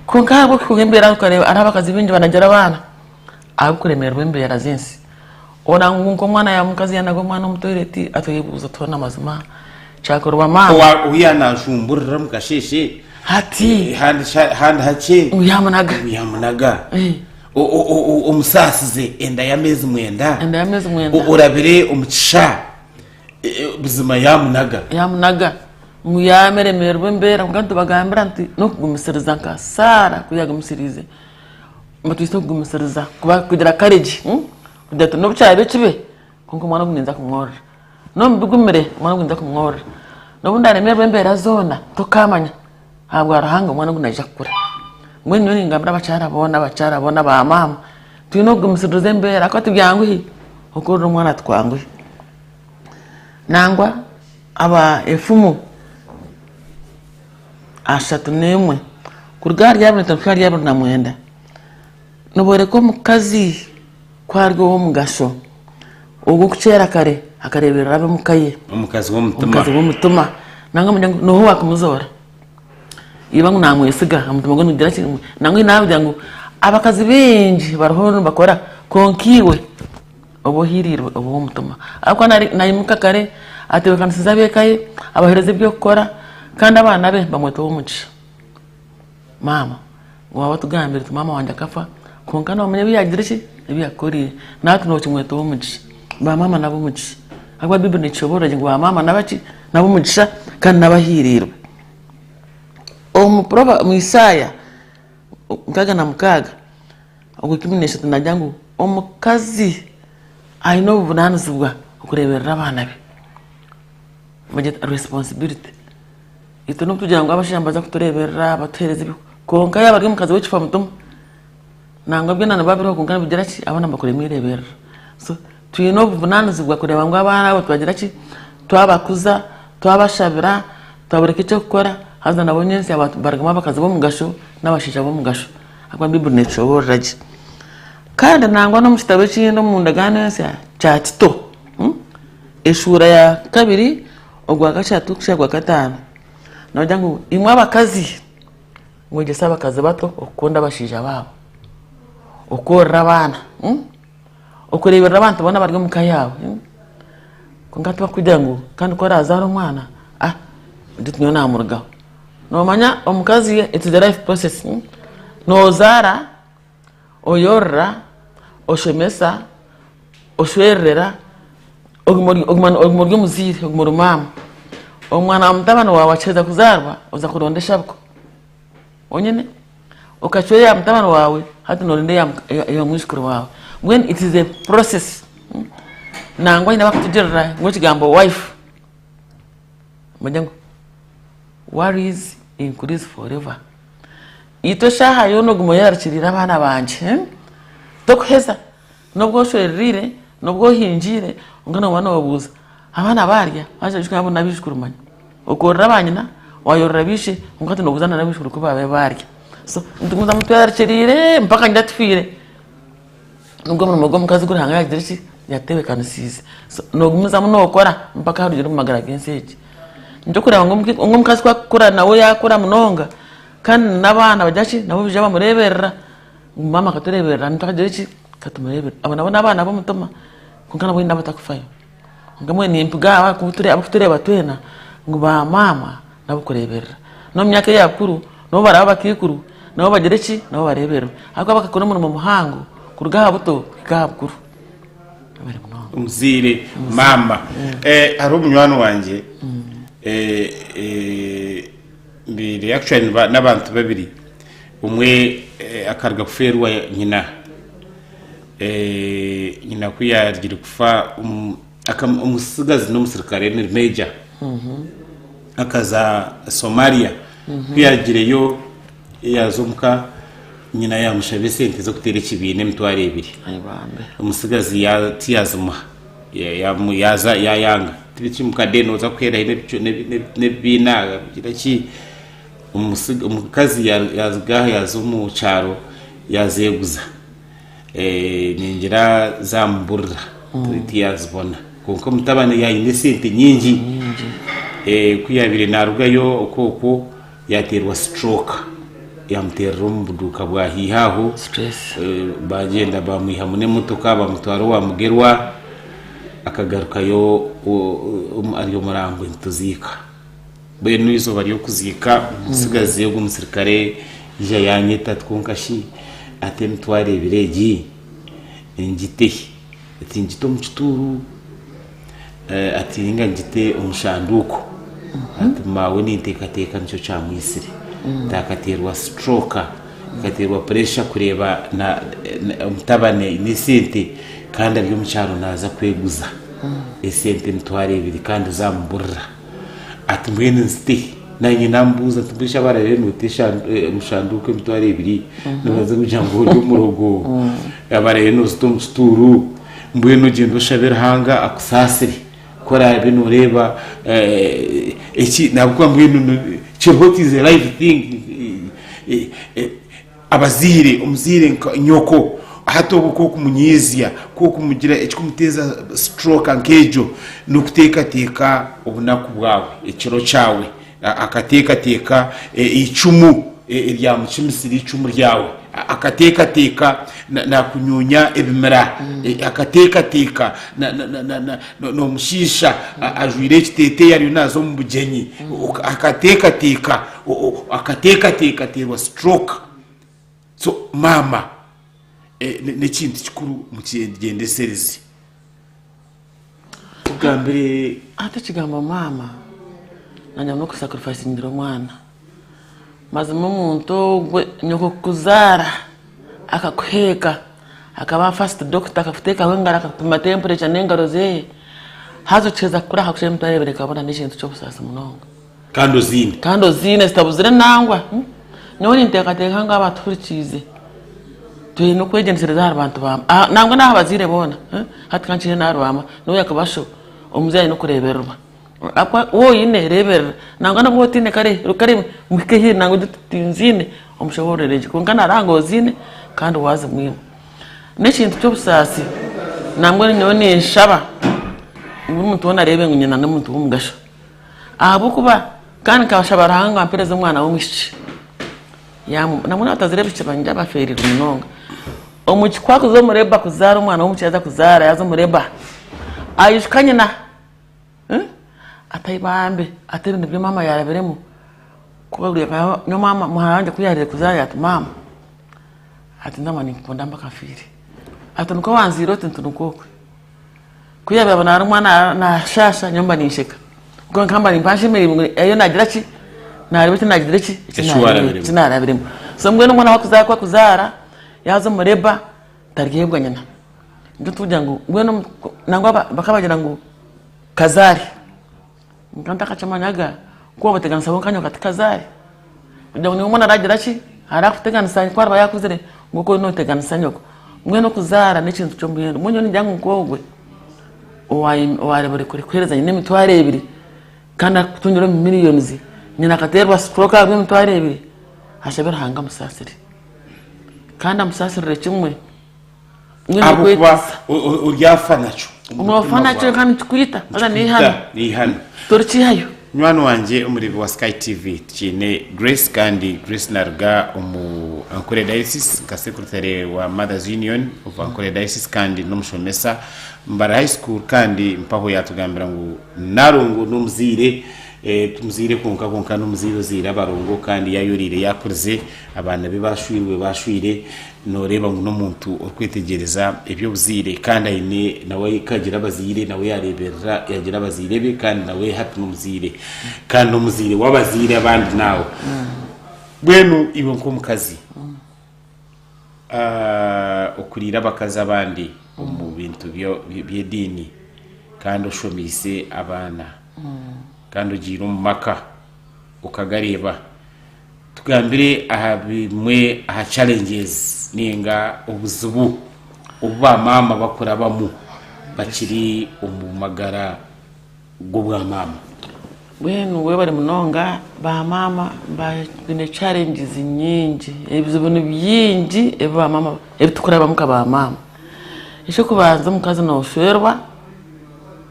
Speaker 2: Kwonka ahabw'okuhurira embeera okareeba hariho abakazi baingi banagira abaana ahabw'okuremererwa embeera z'ensi. Oreba ngu nk'omwana yaaba omukazi yaanaga omwana omu toyireti ati oyebuuza oti hoona mazima kyakorwa maama.
Speaker 1: Owa ou yaanajumburira omu kasheeshe
Speaker 2: Hati.
Speaker 1: handi sha- handi hakye
Speaker 2: Ngu yaamunaga.
Speaker 1: ngu yaamunaga. O- o- o- o- Omusaasize enda y'ameezi mwenda.
Speaker 2: Enda y'ameezi mwenda.
Speaker 1: O- Orabire omu kisha e- e, buzima yaamunaga.
Speaker 2: Yaamunaga. Ngu yaameremererwa embeera kwonka nitubagambira nti n'okugumisiriza nka Saara ku yaagumisiriize. Batwise okugumisiriza kuba kugira courage kugira oti n'obu kiraabe kibe kwonka omwana ogu ninza kumworora. N'omu bigumire omwana ogu ninza kumworora. N'obu ndaaremererwa embeera zoona tokaamanya ahabwa Ruhanga omwana ogu naija kukura. Mbwenu nyowe ningambira abakyara boona abakyara boona ba maama twine okugumisiriza embeera ahakuba tibyanguhi okworora omwana tikwanguhi. Nangwa aba efumu 31 kuruga ahari 25 kuhika ahari 29 nibooreka omukazi ku ari ow'omugasho ogwo okukyera kare akareeberera ab'omuka ye.
Speaker 1: Omukazi w'omutima.
Speaker 2: Omukazi w'omutima. Nangwa omanya ngu nooha owaakumuzoora? Iba ngu naamwesiga omutima gwe nigugira ki? Nangwa naagira ngu abakazi baingi bariho nibakora kwonka iwe oba ohiiriirwe oba ow'omutima. Ahabw'okuba naimuka kare atebeekanisiza ab'eka ye, abaheereza eby'okukora kandi abaana be bamweta ow'omugisha. Maama ngu waaba otugambire oti maama wangye akafa kwonka noomanya ebi yaagizire ki? Ebi yakukoreire. Nahati nookimweta ow'omugisha. Ba maama n'ab'omugisha ahabw'okuba Baiburi neekishoboorora gye ngu ba maama n'abaki? N'ab'omugisha kandi n'abahiiriirwe. Omu Prover omu Isaaya 66 ogwa 13 naagira ngu omukazi aine obuvunaanizibwa okureeberera abaana be. Bagyeta responsibility. Itwe n'obu tugira ngu abashaija nibaza kutureeberera batuheereze ebi kwonka yaaba ari omukazi w'ekifa mutima nangwa byona nibiba biriho kwonka nibigira ki abaana nibakurema ireeberera. So. Twine obuvunanizibwa kureeba ngu abaana abo twagira ki, twabakuza, twabashabira, twaboreka eky'okukora haza nabo nyentsya barugamu abakazi b'omugasho n'abashaija b'omugasho ahakuba Baiburi netushoboorora gye. Kandi nangwa n'omu kitabo ekindi omu ndagaano ensya kya Tito, eshuura ya kabiri ogwa kashatu kuhitsya aha gwa kataano, noogira ngu imwe abakazi mwegyese abakazi bato okukunda abashaija baabo, okworora abaana. Okureeberera abantu boona abari omu ka yaawe. Kwonka tibarikugira ngu kandi ku oraazaare omwana, ah ogire oti nyowe naamurugaho. Noomanya omukazi it is a life process. Noozaara, oyorora, oshomesa, oshwererera, oguma ori omuzaire, oguma ori maama. Omwana wa mutabani waawe akiheza kuzaarwa, oza kuronda eshabiko. Onyine okacwa eya mutabani wawe hati norinda eya mwijukuru wawe mbwenu it is a process nangwa haine abakutugirira ngu ekigambo wife nibagira ngu worries increase forever itwe eshaaha yoona oguma oyerarikiriire abaana bangye tokuheza N'obu oshwererire, n'obu ohingiire, kwonka nooba noobuuza, abaana baarya? Haza oijuke ngu abo n'abaijukuru manya. Okoorora baanyina, waayorora baishe, kwonka hati noobuuza n'abaijukuru ku baabaire baarya. So nitugumizamu twerarikiriire mpaka nyina tufiire. Nigwo omurimo gw'omukazi ogu Ruhanga yaagizire ki? Yaatebeekanisiize. So noogumizamu nookora mpaka aha rugire omu magara g'ensi egi. Nikyo orikureeba ngu omukazi ku arikukura nawe yaakura munonga, kandi n'abaana bagira ki? Nabo baija bamureeberera. Ngu maama akatureeberera naitwe akagira ki? Akatumureeberera. Abo nabo n'abaana b'omutima kwonka nabo haine abatakufayo. Kwonka mbwenu nimpiga abo abarikutureeba twena ngu ba maama n'abokureeberera. N'omu myaka eya bukuru nabo baraaba abakaikuru nabo bagire ki? Nabo bareebererwe. Ahabw'okuba bakakora omurimo muhango kuruga aha buto kuhika aha bukuru. Mwebare munonga.
Speaker 1: Omuzaire maama. Hariho munywani wangye mbaire actually n'abantu babiri. Omwe akaruga kufeerwa nyina. Nyina ku yaarugire kufa omutsigazi n'omusirikare ni meeja akaza Somalia. Ku yaagireyo yaaza omuka nyina yaamushaba esente z'okuteera ekibiina emitwaro ebiri. Omutsigazi tiyazimuha yaaza yaayanga. Tibiki mukade nooza kuheera hi n'ebibiina kugira ki. Omukazi yaaruga aha yaaza omu kyaro yaazeeguza ningira zaamuburira tiyaazibona kwonka omutabani yaayine esente nyingi ku yaabaire naarugayo okwo okwo yaateerwa stroke yaamuteerera omu buduuka bwa haihi aho baagyenda baamwihamu n'emotoka baamutwara owa Mugerwa akagarukayo ari omurambo nituziika. Mbwenu eizooba ry'okuziika omutsigazi ogwo omusirikare yaija yaanyeta ati kwonka shi ati emitwaro ebiri egi ngite hi? Ati ngite omu kituuru ati nainga ngite omu shanduuko? Ati maawe ninteekateeka nikyo kyamwitsire. Ati akateerwa stroke, akateerwa puresha kureeba omutabani aine esente kandi ari omu kyaro naaza kweguza esente emitwaro ebiri kandi zaamuburira. Ati mbwenu nzite? Naanye naamubuuza nti mbwenu shi abaraabe noota omu shanduuko emitwaro ebiri nibaza kugira ngu ori omurogo? Abaraabe noozita omu kituuru mbwenu ogyende oshabe Ruhanga akusaasire ku oraabe nooreeba eki ahabw'okuba mbwenu kiriho it is a live thing. Abazaire, omuzaire nka nyoko hati obwo ku okumunyiizya, ku okumugira ekikumuteeza stroke nk'egyo, n'okuteekateeka obunaku bwawe, ekiro kyawe, akateekateeka eicumu eryamukimisire eicumu ryawe, akateekateeka nakunyuunya ebimira, akateekateeka nomushiisha ajwaire ekiteeteeyi ariyo naaza omu bugyenyi, akateekateeka. Akateekateeka ateerwa stroke. So maama n'ekintu kikuru mukigyendesereze. Tugambire.
Speaker 2: Hati ekigambo maama nanye n'okusacrificingira omwana. Mazima omuntu ogwe nyoko kukuzaara akakuheeka akaba first doctor akakuteekaho engaro akakupima temperature n'engaro zeeye haza okiheza kukura akakushaba emitwaro ebiri ekabura n'ekintu ky'obusaasi munonga.
Speaker 1: Kandi oziine.
Speaker 2: Kandi oziine zitabuzire nangwa. Nyowe ninteekateeka ngu abatuhurikiize. Twine okwegyendesereza ahari bantu ba nangwa n'aha bazaire boona. Hati ka nkire n'ahari ba maama, n'obu yaakuba sho, omuzaire aine okureebererwa. Ahabw'okuba waaba oine, reeberera. Nangwa n'obu otaine kare, kare muhike haihi nangwa ogire oti tinziine, omushoboororere gye. Kwonka naaraba ngu oziine kandi waazimwima. N'ekintu ky'obusaasi, nangwa nyowe ninshaba ngu buri muntu weena areebe ngu nyina n'omuntu w'omugasho. Ahabw'okuba kandi nkashaba Ruhanga ngu ampereze omwana w'omwishiki. Nangwa n'abatazire abaishiki bangye abafeereirwe munonga. Omwishiki ku arikuza omu labour kuzaara omwana w'omwishiki yaaza kuzaara yaaza omu labour, aijuka nyina ati ai bambe ati ebi nibyo maama yaarabiremu. Nyowe maama muhara wangye ku yaaherize kuzaara yaati maama ati ndaba ninkukunda mpaka nfiire. Ati nikwo wanzaire oti nti nikwo okwe. Ku yaabaire naarumwa naashaasha nyowe mba ninsheka. Kwonka mba nimba nshemereirwe ngu eyo naagira ki, naareeba eki naagizire ki, eki naarabiremu. So mbwenu omwana ku arikuzaara yaaza omu labour taryebwa nyina. Nikyo turikugira ngu mbwenu nangwa bakabagira ngu kazaare. Nkaba ntakakimanyaga ku wabateganisa bonka nyowe kati kazaare. Kugira ngu niiwe omwana aragira ki, arakuteganisa ku ariba yaakuzire ngu oku oriyo nooteganisa nyoko. Mbwenu okuzaara n'ekintu ky'omuhendo. Mbwenu nyowe ningira ngu nk'ogwe owaarebire kuheereza nyina emitwaro ebiri kandi arikutungira omu millions, nyina akateerwa stroke ahabw'emitwaro ebiri, ashabe Ruhanga amusaasire. Kandi amusaasirire kimwe. Mbwenu
Speaker 1: Ahabw'okuba
Speaker 2: okwetiisa.
Speaker 1: oryafa nakyo. omu
Speaker 2: Noofa
Speaker 1: mutima
Speaker 2: nakyo
Speaker 1: gwawe.
Speaker 2: kandi nikikwita haza n'eihano.
Speaker 1: Nikikwita, n'eihano.
Speaker 2: Torikiihayo.
Speaker 1: Munywani wangye omureebi wa Sky TV tukiine Grace kandi Grace naruga omu Ankole Diocese nka secretary wa Mothers Union of Ankole Diocese kandi n'omushomesa Mbara High School kandi mpaho yatugambira ngu Nalongo n'omuzaire eh, timuzaire kwonka kwonka n'omuzaire ozaire abarongo kandi yayoreire yakurize abaana be bashwirwe bashwire Nooreeba ngu n'omuntu orikwetegyereza eby'obuzaire kandi aine nawe akagira abazaire nawe yaareeberera yaagira abazaire be kandi nawe hati n'omuzaire kandi n'omuzaire w'abazaire abandi naawe. Mbwenu iwe nk'omukazi okuriire abakazi abandi omu bintu by'ediini kandi oshomeise abaana kandi ogiire omu maka okagareeba, Tugambire aha bimwe aha challenges ninga obuzibu obu ba maama bakurabamu bakiri omu magara g'obwa maama.
Speaker 2: Mbwenu webare munonga ba maama baine challenges nyingi ebizibu ni bingi ebi ba maama ebi tukurabamu nka ba maama. Eky'okubanza omukazi noshwerwa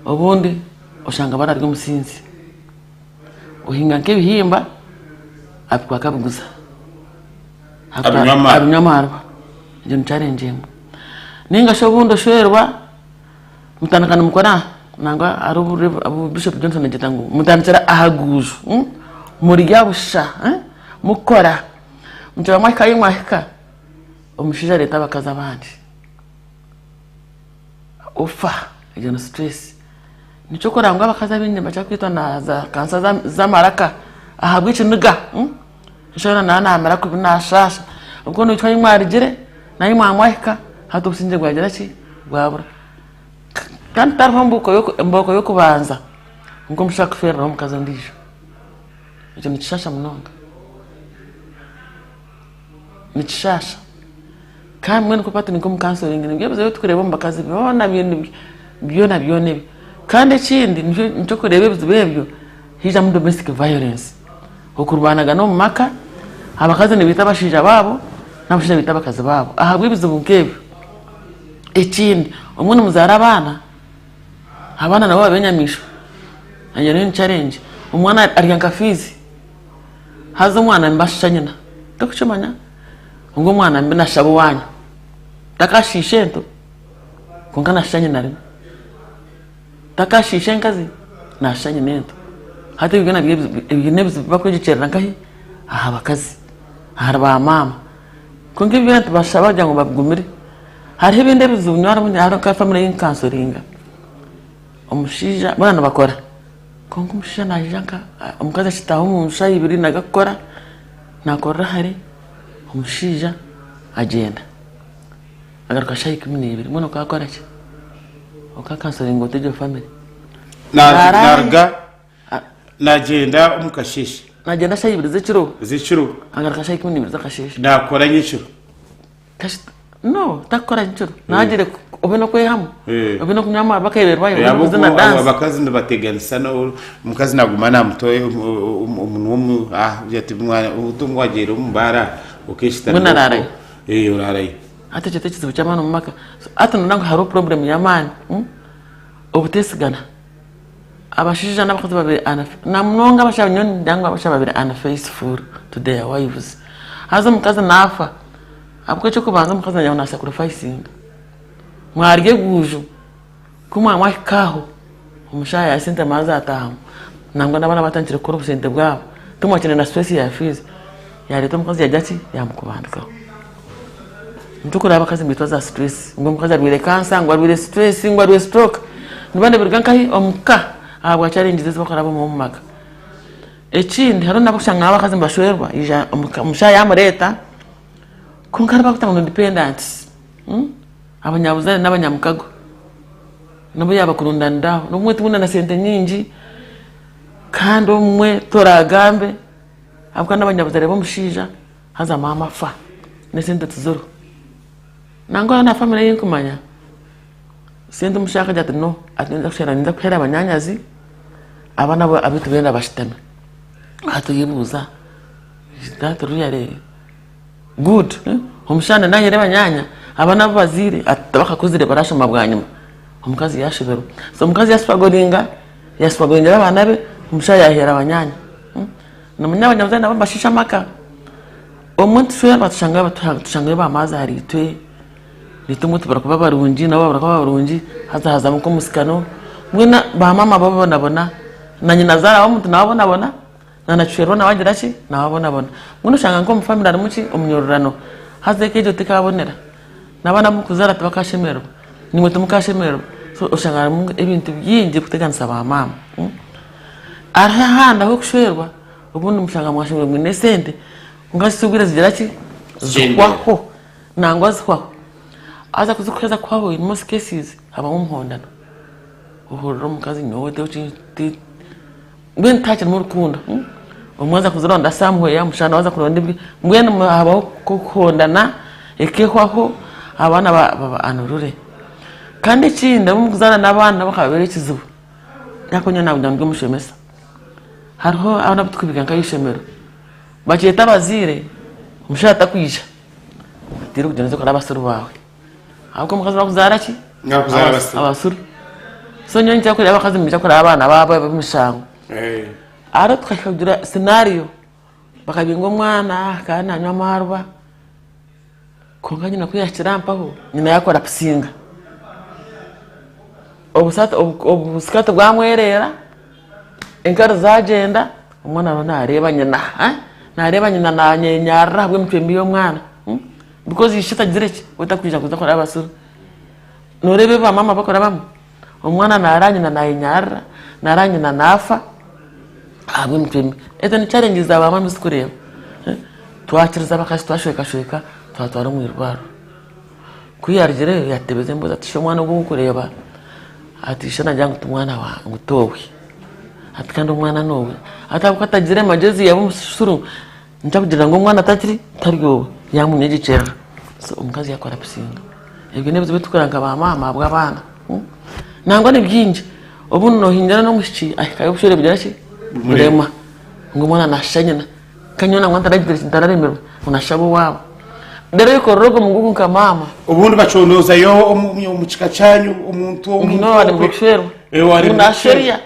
Speaker 2: obundi oshanga bararya omusinzi. Ohinga nk'ebihimba abikwata abiguza.
Speaker 1: Abinywa amaarwa.
Speaker 2: Abinywa amaarwa. Egyo ni challenge emwe. Ninga shi obundi oshwerwa mutandika nimukora nangwa hariho obu Bishop Johnson agyeta ngu mutandikira aha guuju murya busha mukora mukyaba mwahika ahi mwahika omushaija areeta abakazi abandi ofa egyo ni stress. Nikyo orikureeba ngu abakazi abaingi nibakira kwitwa na za kansa z'amaraka ahabw'ekiniga. Eshaaha yoona naaba naamera kubi naashaasha. Obwo noitwe ahi mwarugire n'ahi mwamwahika hati obusingye bwagira ki? Bwabura. Kandi tihariho mbooko y'okubanza nk'omushaija kufeereraho omukazi ondiijo. Ekyo nikishaasha munonga. Nikishaasha. Kandi mbwenu ku hati ninka omu counseling nibyo ebizibu ebi turikureeba omu bakazi byona byona byona ebyo. Kandi ekindi nikyo orikureeba ebizibu ebyo haijamu domestic violence, okurwanagana omu maka, abakazi nibaita abashaija baabo n'abashaija nibaita abakazi baabo ahabw'ebizibu nk'ebyo. Ekindi obumwe nimuzaara abaana, abaana nabo baba enyamaishwa, egyo nayo ni challenge. Omwana arya nka fiizi haza omwana nibashusha nyina, torikukimanya. Ngu omwana mbi nashaba owanyu takashiisha ento kwonka nashusha nyina rimwe takashiisha enkazi nashusha nyina ento hati ebyo byona ebyo nebizibu ebibakwegyekyerera nkahi aha bakazi ahari ba maama kwonka ebyo byona tubashaba kugira ngu babigumire hariho ebindi ebizibu nyowe hariho nka family eyi nkansoringa omushaija boona nibakora kwonka omushaija naija nka omukazi akitaaha omunju shaaha ibiri naga kukora. Naakorera hare, omushaija agyenda agaruka shaaha 12 mbwenu okaakora ki? Okaakansoringa ota egyo famire?
Speaker 1: Naruga nagyenda omu kasheeshe.
Speaker 2: Nagyenda shaaha ibiri z'ekiro.
Speaker 1: Z'ekiro.
Speaker 2: Agaruka shaaha 12 z'akasheeshe.
Speaker 1: Naakora nyekiro.
Speaker 2: No, takukora nyekiro. Nagire obe n'okwehamu,
Speaker 1: Eh.
Speaker 2: obe n'okunywa amaarwa akeeberwayo, obe
Speaker 1: Abo
Speaker 2: n'okuzina
Speaker 1: abo
Speaker 2: dance.
Speaker 1: abakazi nibateganisa no omukazi naguma namutoya omunwa omu ah ati mwana omutungu wagyenda omu baara okeshita
Speaker 2: Mbwenu araarayo.
Speaker 1: Eh oraarayo.
Speaker 2: Hati ekyo t'ekizibu ky'amaani omu maka. So hati noona ngu hariho problem y'amaani, obuteesigana. Abashaija n'abakazi babiri namunonga abashaija nyowe ningira ngu abashaija babiri unfaithful to their wives. Haza omukazi naafa ahabw'okuba eky'okubanza omukazi nagira ngu naasacrificinga. Mwarya eguju ku mwahika aho omushaija ya sente amara zaataahamu nangwa n'abaana batandikire kukora obusente bwabo timwakiine na stress ya fees yareeta omukazi yagira ki yaamukubandikaho. Nitukureba abakazi nibaitwa za stress ngu omukazi arwaire cancer ngu arwaire stress ngu arwaire stroke nibiba nibiruga nkahi omu ka ahabwa challenges ezi barikurabamu omu maka. Ekindi hariho n'abarikushanga ngu abakazi nibashwerwa yaija omushaija yamureeta kwonka hariho abarikugira ngu ni dependants abanyabuzaare n'abanyamukago nobu yaabakurundanira aho n'obumwe tibwine na sente nyingi kandi obumwe toragambe ahabw'okuba n'abanyabuzaare b'omushaija. Haza maama afa n'esente tiziriho. Nangwa hariho na famire ei ndikumanya, sente omushaija akagira ati no, ati ninza kushwera ninza kuhera banyaanyazi, abaana abaitu boona bashutame. Hati oyebuuza is that really good? Omushaija nayenda ahere banyaanya, abaana abu bazaire ati tibakakuzire barashoma bwanyima, omukazi yashoberwa. So omukazi yasituragoringa, yasituragoringira abaana be, omushaija yahera banyaanya. Noomanya abanyabuzaare nabo nibashiisha amaka. Obumwe nitushwerwa tushangayo baamaazi ahariitwe, naitwe obumwe tubura kuba barungi nabo babura kuba barungi haza hazamu nk'omusikano. Mbwenu baamaama babonabona na nyinazaara w'omuntu nawe abonabona na nakishwerwa nawe agira ki? Nawe abonabona. Mbwenu oshanga nk'omu famire harimu ki? Omunyororano. Haza eka egyo tekaabonera. N'abaana abu murikuzaara tibakaashemererwa, naimwe timukaashemererwa. So oshanga harimu ebintu bingi ebirikuteganisa baamaama. Hariho ahandi ah'okushwerwa obundi mushanga mwashwerwa mwine esente kwonka hati obwire zigira ki? Zihwaho nangwa zihwaho. Haza kuzikuheza kuhwaho in most cases habaho omuhondano. Ohurira omukazi nyowe mbwenu tihakirimu rukundo. Omwe aza kuzironda somewhere omushana we aza kuronda ebye mbwenu habaho okuhondana ekehwaho abaana baba unruly. Kandi ekindi abu murikuzaara n'abaana nabo bakababera ekizibu. Nyakunywa nyowe nakugira ngu ndi omushomesa. Hariho abaana abu turikubiika nk'aheishomero, bakyeta abazaire omushaija takwija, oteire kugyenda oze kureba abasiru baawe. Ahabw'okuba omukazi nakuzaara ki?
Speaker 1: Nakuzaara abasiru.
Speaker 2: Abasiru. So nyowe ninkira kureba abakazi nibaija kureba abaana baabo ab'emishango. Hariho tukahika kugira scenario, bakabinga omwana akaba nanywa amaarwa, Kwonka nyina ku yaahikire aha mpaho, nyina yaakorapusinga. Obusikati bwamwereera, enkari zaagyenda, omwana ariho naareeba nyina, naareeba nyina naanyenyarira ahabw'emicwe mibi y'omwana because ishe tagizire ki, we tarikwija kuza kuraba abasiru. Nooreeba ebi bamaama barikurabamu, omwana naareba nyina naayenyarira, naareba nyina naafa ahabw'emicwe mibi. Ezo ni challenges za bamaama ezi turikureeba. Twakiriza abakazi twashwekashweka twatwara omu irwariro. Ku yaarugireyo yaatutebeza emboozi ati shi omwana ogu ou orikureeba ati ishe naagira ngu ti mwana waawe ngu ti owe. Ati kandi omwana n'owe. Ati ahabw'okuba atagire magyezi yaaba omusiru nikyo arikugira ngu omwana takiri tari owe yaamunyegyekyerera. So omukazi yaakorapusinga. Ebyo n'ebizibu ebi turikureeba nka bamaama ahabw'abaana. Nangwa ni bingi, obundi noohingira n'omwishiki ahikayo obushwere bugira ki? Burema. Ngu omwana naashusha nyina. Nka nyowe nangwa ntararemirwe ngu nashaba owaabo. Reero oyekorera ogwo mugugu nka maama.
Speaker 1: Obundi bacondoozayo omu kika kyanyu omuntu
Speaker 2: Ngu niwe owaaremire kushwerwa. Ngu naasherya.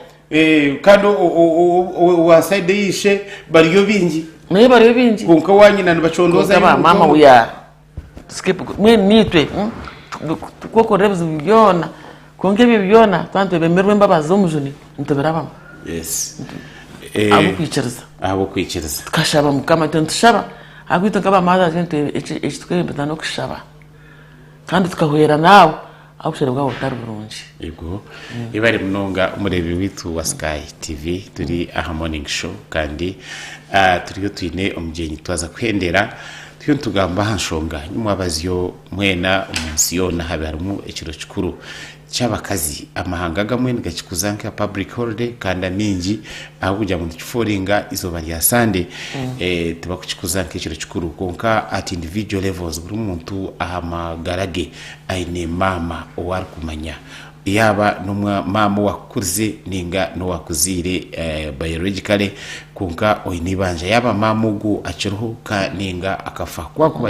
Speaker 1: Kandi owa sayidi ey'eishe bariyo baingi.
Speaker 2: Nayo bariyo baingi.
Speaker 1: Kwonka owa nyina nibacondoozayo.
Speaker 2: Kwonka ba maama we are scapegoat. Mbwenu naitwe tukwekorera ebizibu byona kwonka ebyo byona twaba nitwebemerwa embabazi z'omujuni nitubirabamu.
Speaker 1: Yes.
Speaker 2: Ahabw'okwikiriza.
Speaker 1: Ahabw'okwikiriza.
Speaker 2: Tukashaba Mukama, itwe nitushaba ahabw'okuba itwe nk'aba mothers ekitwebembeza n'okushaba kandi tukahwera n'abo abu obushwere bwabo butari burungi.
Speaker 1: Yego, yebare munonga omureebi waitu wa Sky TV, turi aha morning show kandi turiyo twine omugyenyi twaza kuhendera turiyo nitugamba aha nshonga nyimwabazyo mwena omu nsi yoona habe harimu ekiro kikuru. ky'abakazi. Amahanga agamwe nigakikuza nka public holiday kandi amaingi ahabw'okugira ngu nikiforinga eizooba rya Sande tibakukikuza nk'ekiro kikuru. Kwonka at individual levels buri muntu aha magara ge aine maama ou arikumanya yaaba n'omwa maama owakukurize ninga n'owakuzaire biologically kwonka oine eibanja yaaba maama ogwo akiriho ka ninga akafa. Ku akuba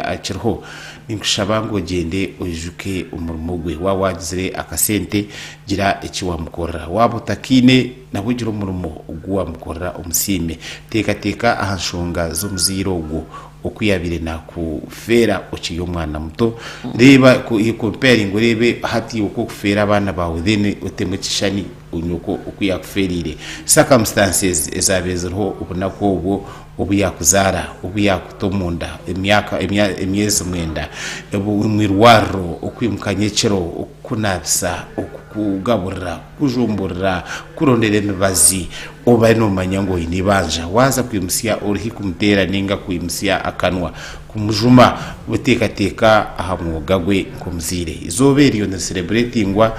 Speaker 1: akiriho Ninkushaba ngu ogyende oijuke omurimo gwe. Waaba waagizire akasente, gira eki waamukorera. Waaba otakaine, nabwo gira omurimo ogu waamukorera omusiime. Teekateeka aha nshonga z'omuzaire ogwo, oku yaabaire naakufeera okiri omwana muto. Reeba, comparinga oreebe hati oku orikufeera abaana baawe then otemu ekishushani nyoko oku yaakufeereire. Circumstances ezaabaire ziriho obunaku obwo. Obu yaakuzaara, obu yaakuta omunda emyaka emyezi mwenda, omu irwariro, okwimuka nyekiro, okukunaabisa, okukugaburira, kukujumburira, kukurondera emibazi, oba noomanya ngu oine eibanja. Waaza kwimutsya oruhi kumuteera nainga kwimutsya akanwa kumujuma, oteekateeka aha mwoga gwe nk'omuzaire. Eizooba eryo nirisereburetingwa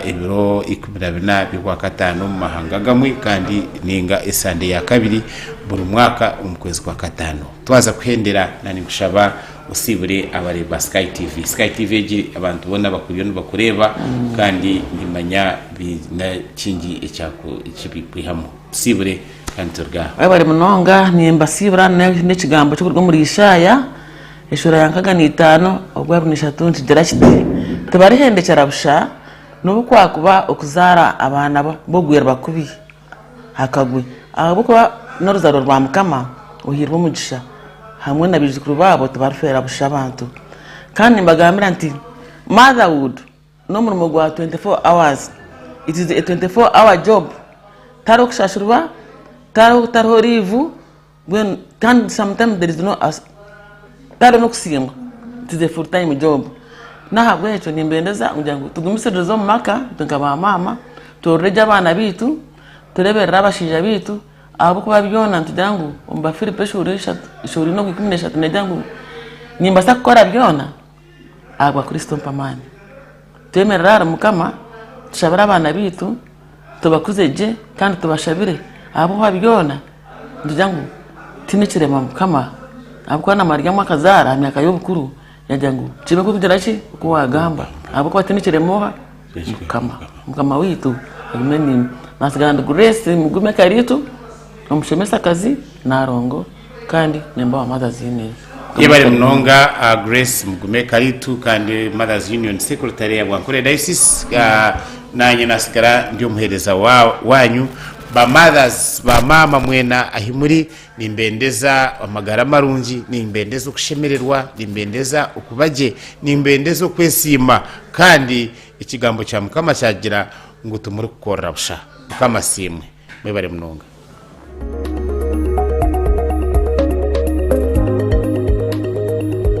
Speaker 1: ebiro 14 by'Okwakataano omu mahanga agamwe kandi ninga esande ya kabiri buri mwaka omu kwezi kwa kataano. Twaza kuhendera na ninkushaba osiibure abareebi ba Sky TV. Sky TV egi abantu boona bakuriyo nibakureeba kandi nimanya biine kingi ekibikwihamu. Tusiibure kandi turuge aha.
Speaker 2: Webare munonga nimbasiibura n'ekigambo ky'okuruga omuri Isaaya Eshuura ya 65 ogwa 23 nikigira kiti, Tibarihendekyera busha, n'obu kwakuba okuzaara abaana b'ogwerwa kubi akagwe, ahabw'okuba n'oruzaaro rwa Mukama ohairwe omugisha, hamwe na baijukuru baabo tibarifeera busha abantu. Kandi nimbagambira nti, Motherhood n'omurimo gwa 24 hours, it is a 24 hour job, tihariho kushashurwa, tihariho liivu, Mbwenu kandi sometimes there is no tihariho n'okusiimwa it is a full time job n'ahabw'ekyo nimbendeza kugira ngu tugumisiririze omu maka itwe nka ba maama tworore gye abaana baitu tureeberere abashaija baitu ahabw'okuba byona nitugira ngu omu Bafilipo eshuura ishatu eshuura ina ogwa 13 neegira ngu nimbaasa kukora byona ahabwa Kristo ompa amaani. Twemerere ahari Mukama tushabire abaana baitu tubakuze gye kandi tubashabire ahabw'okuba byona Nitugira ngu tihaine ekirema Mukama ahabw'okuba na Mariamu akazaara aha myaka y'obukuru yagira ngu kibe nk'oku ki oku wagamba ahabw'okuba tihaine ekirema oha Mukama. Mukama waitu agume naimwe. Natsigara ndi Grace Mugume Kariitu omushomesakazi Nalongo kandi memba wa Mothers Union.
Speaker 1: Yebare munonga Grace Mugume Kariitu kandi Mothers Union Secretary ya Bwankore Diocese. Nanye nasigara ndi omuhereza wanyu. Ba mothers, ba maama mwena ahi muri, nimbendeza amagara marungi, nimbendeza okushemererwa, nimbendeza okuba gye, nimbendeza okwesiima kandi ekigambo kya Mukama kyagira ngu timurikukorera busha. Mukama asiimwe. Mwebare munonga.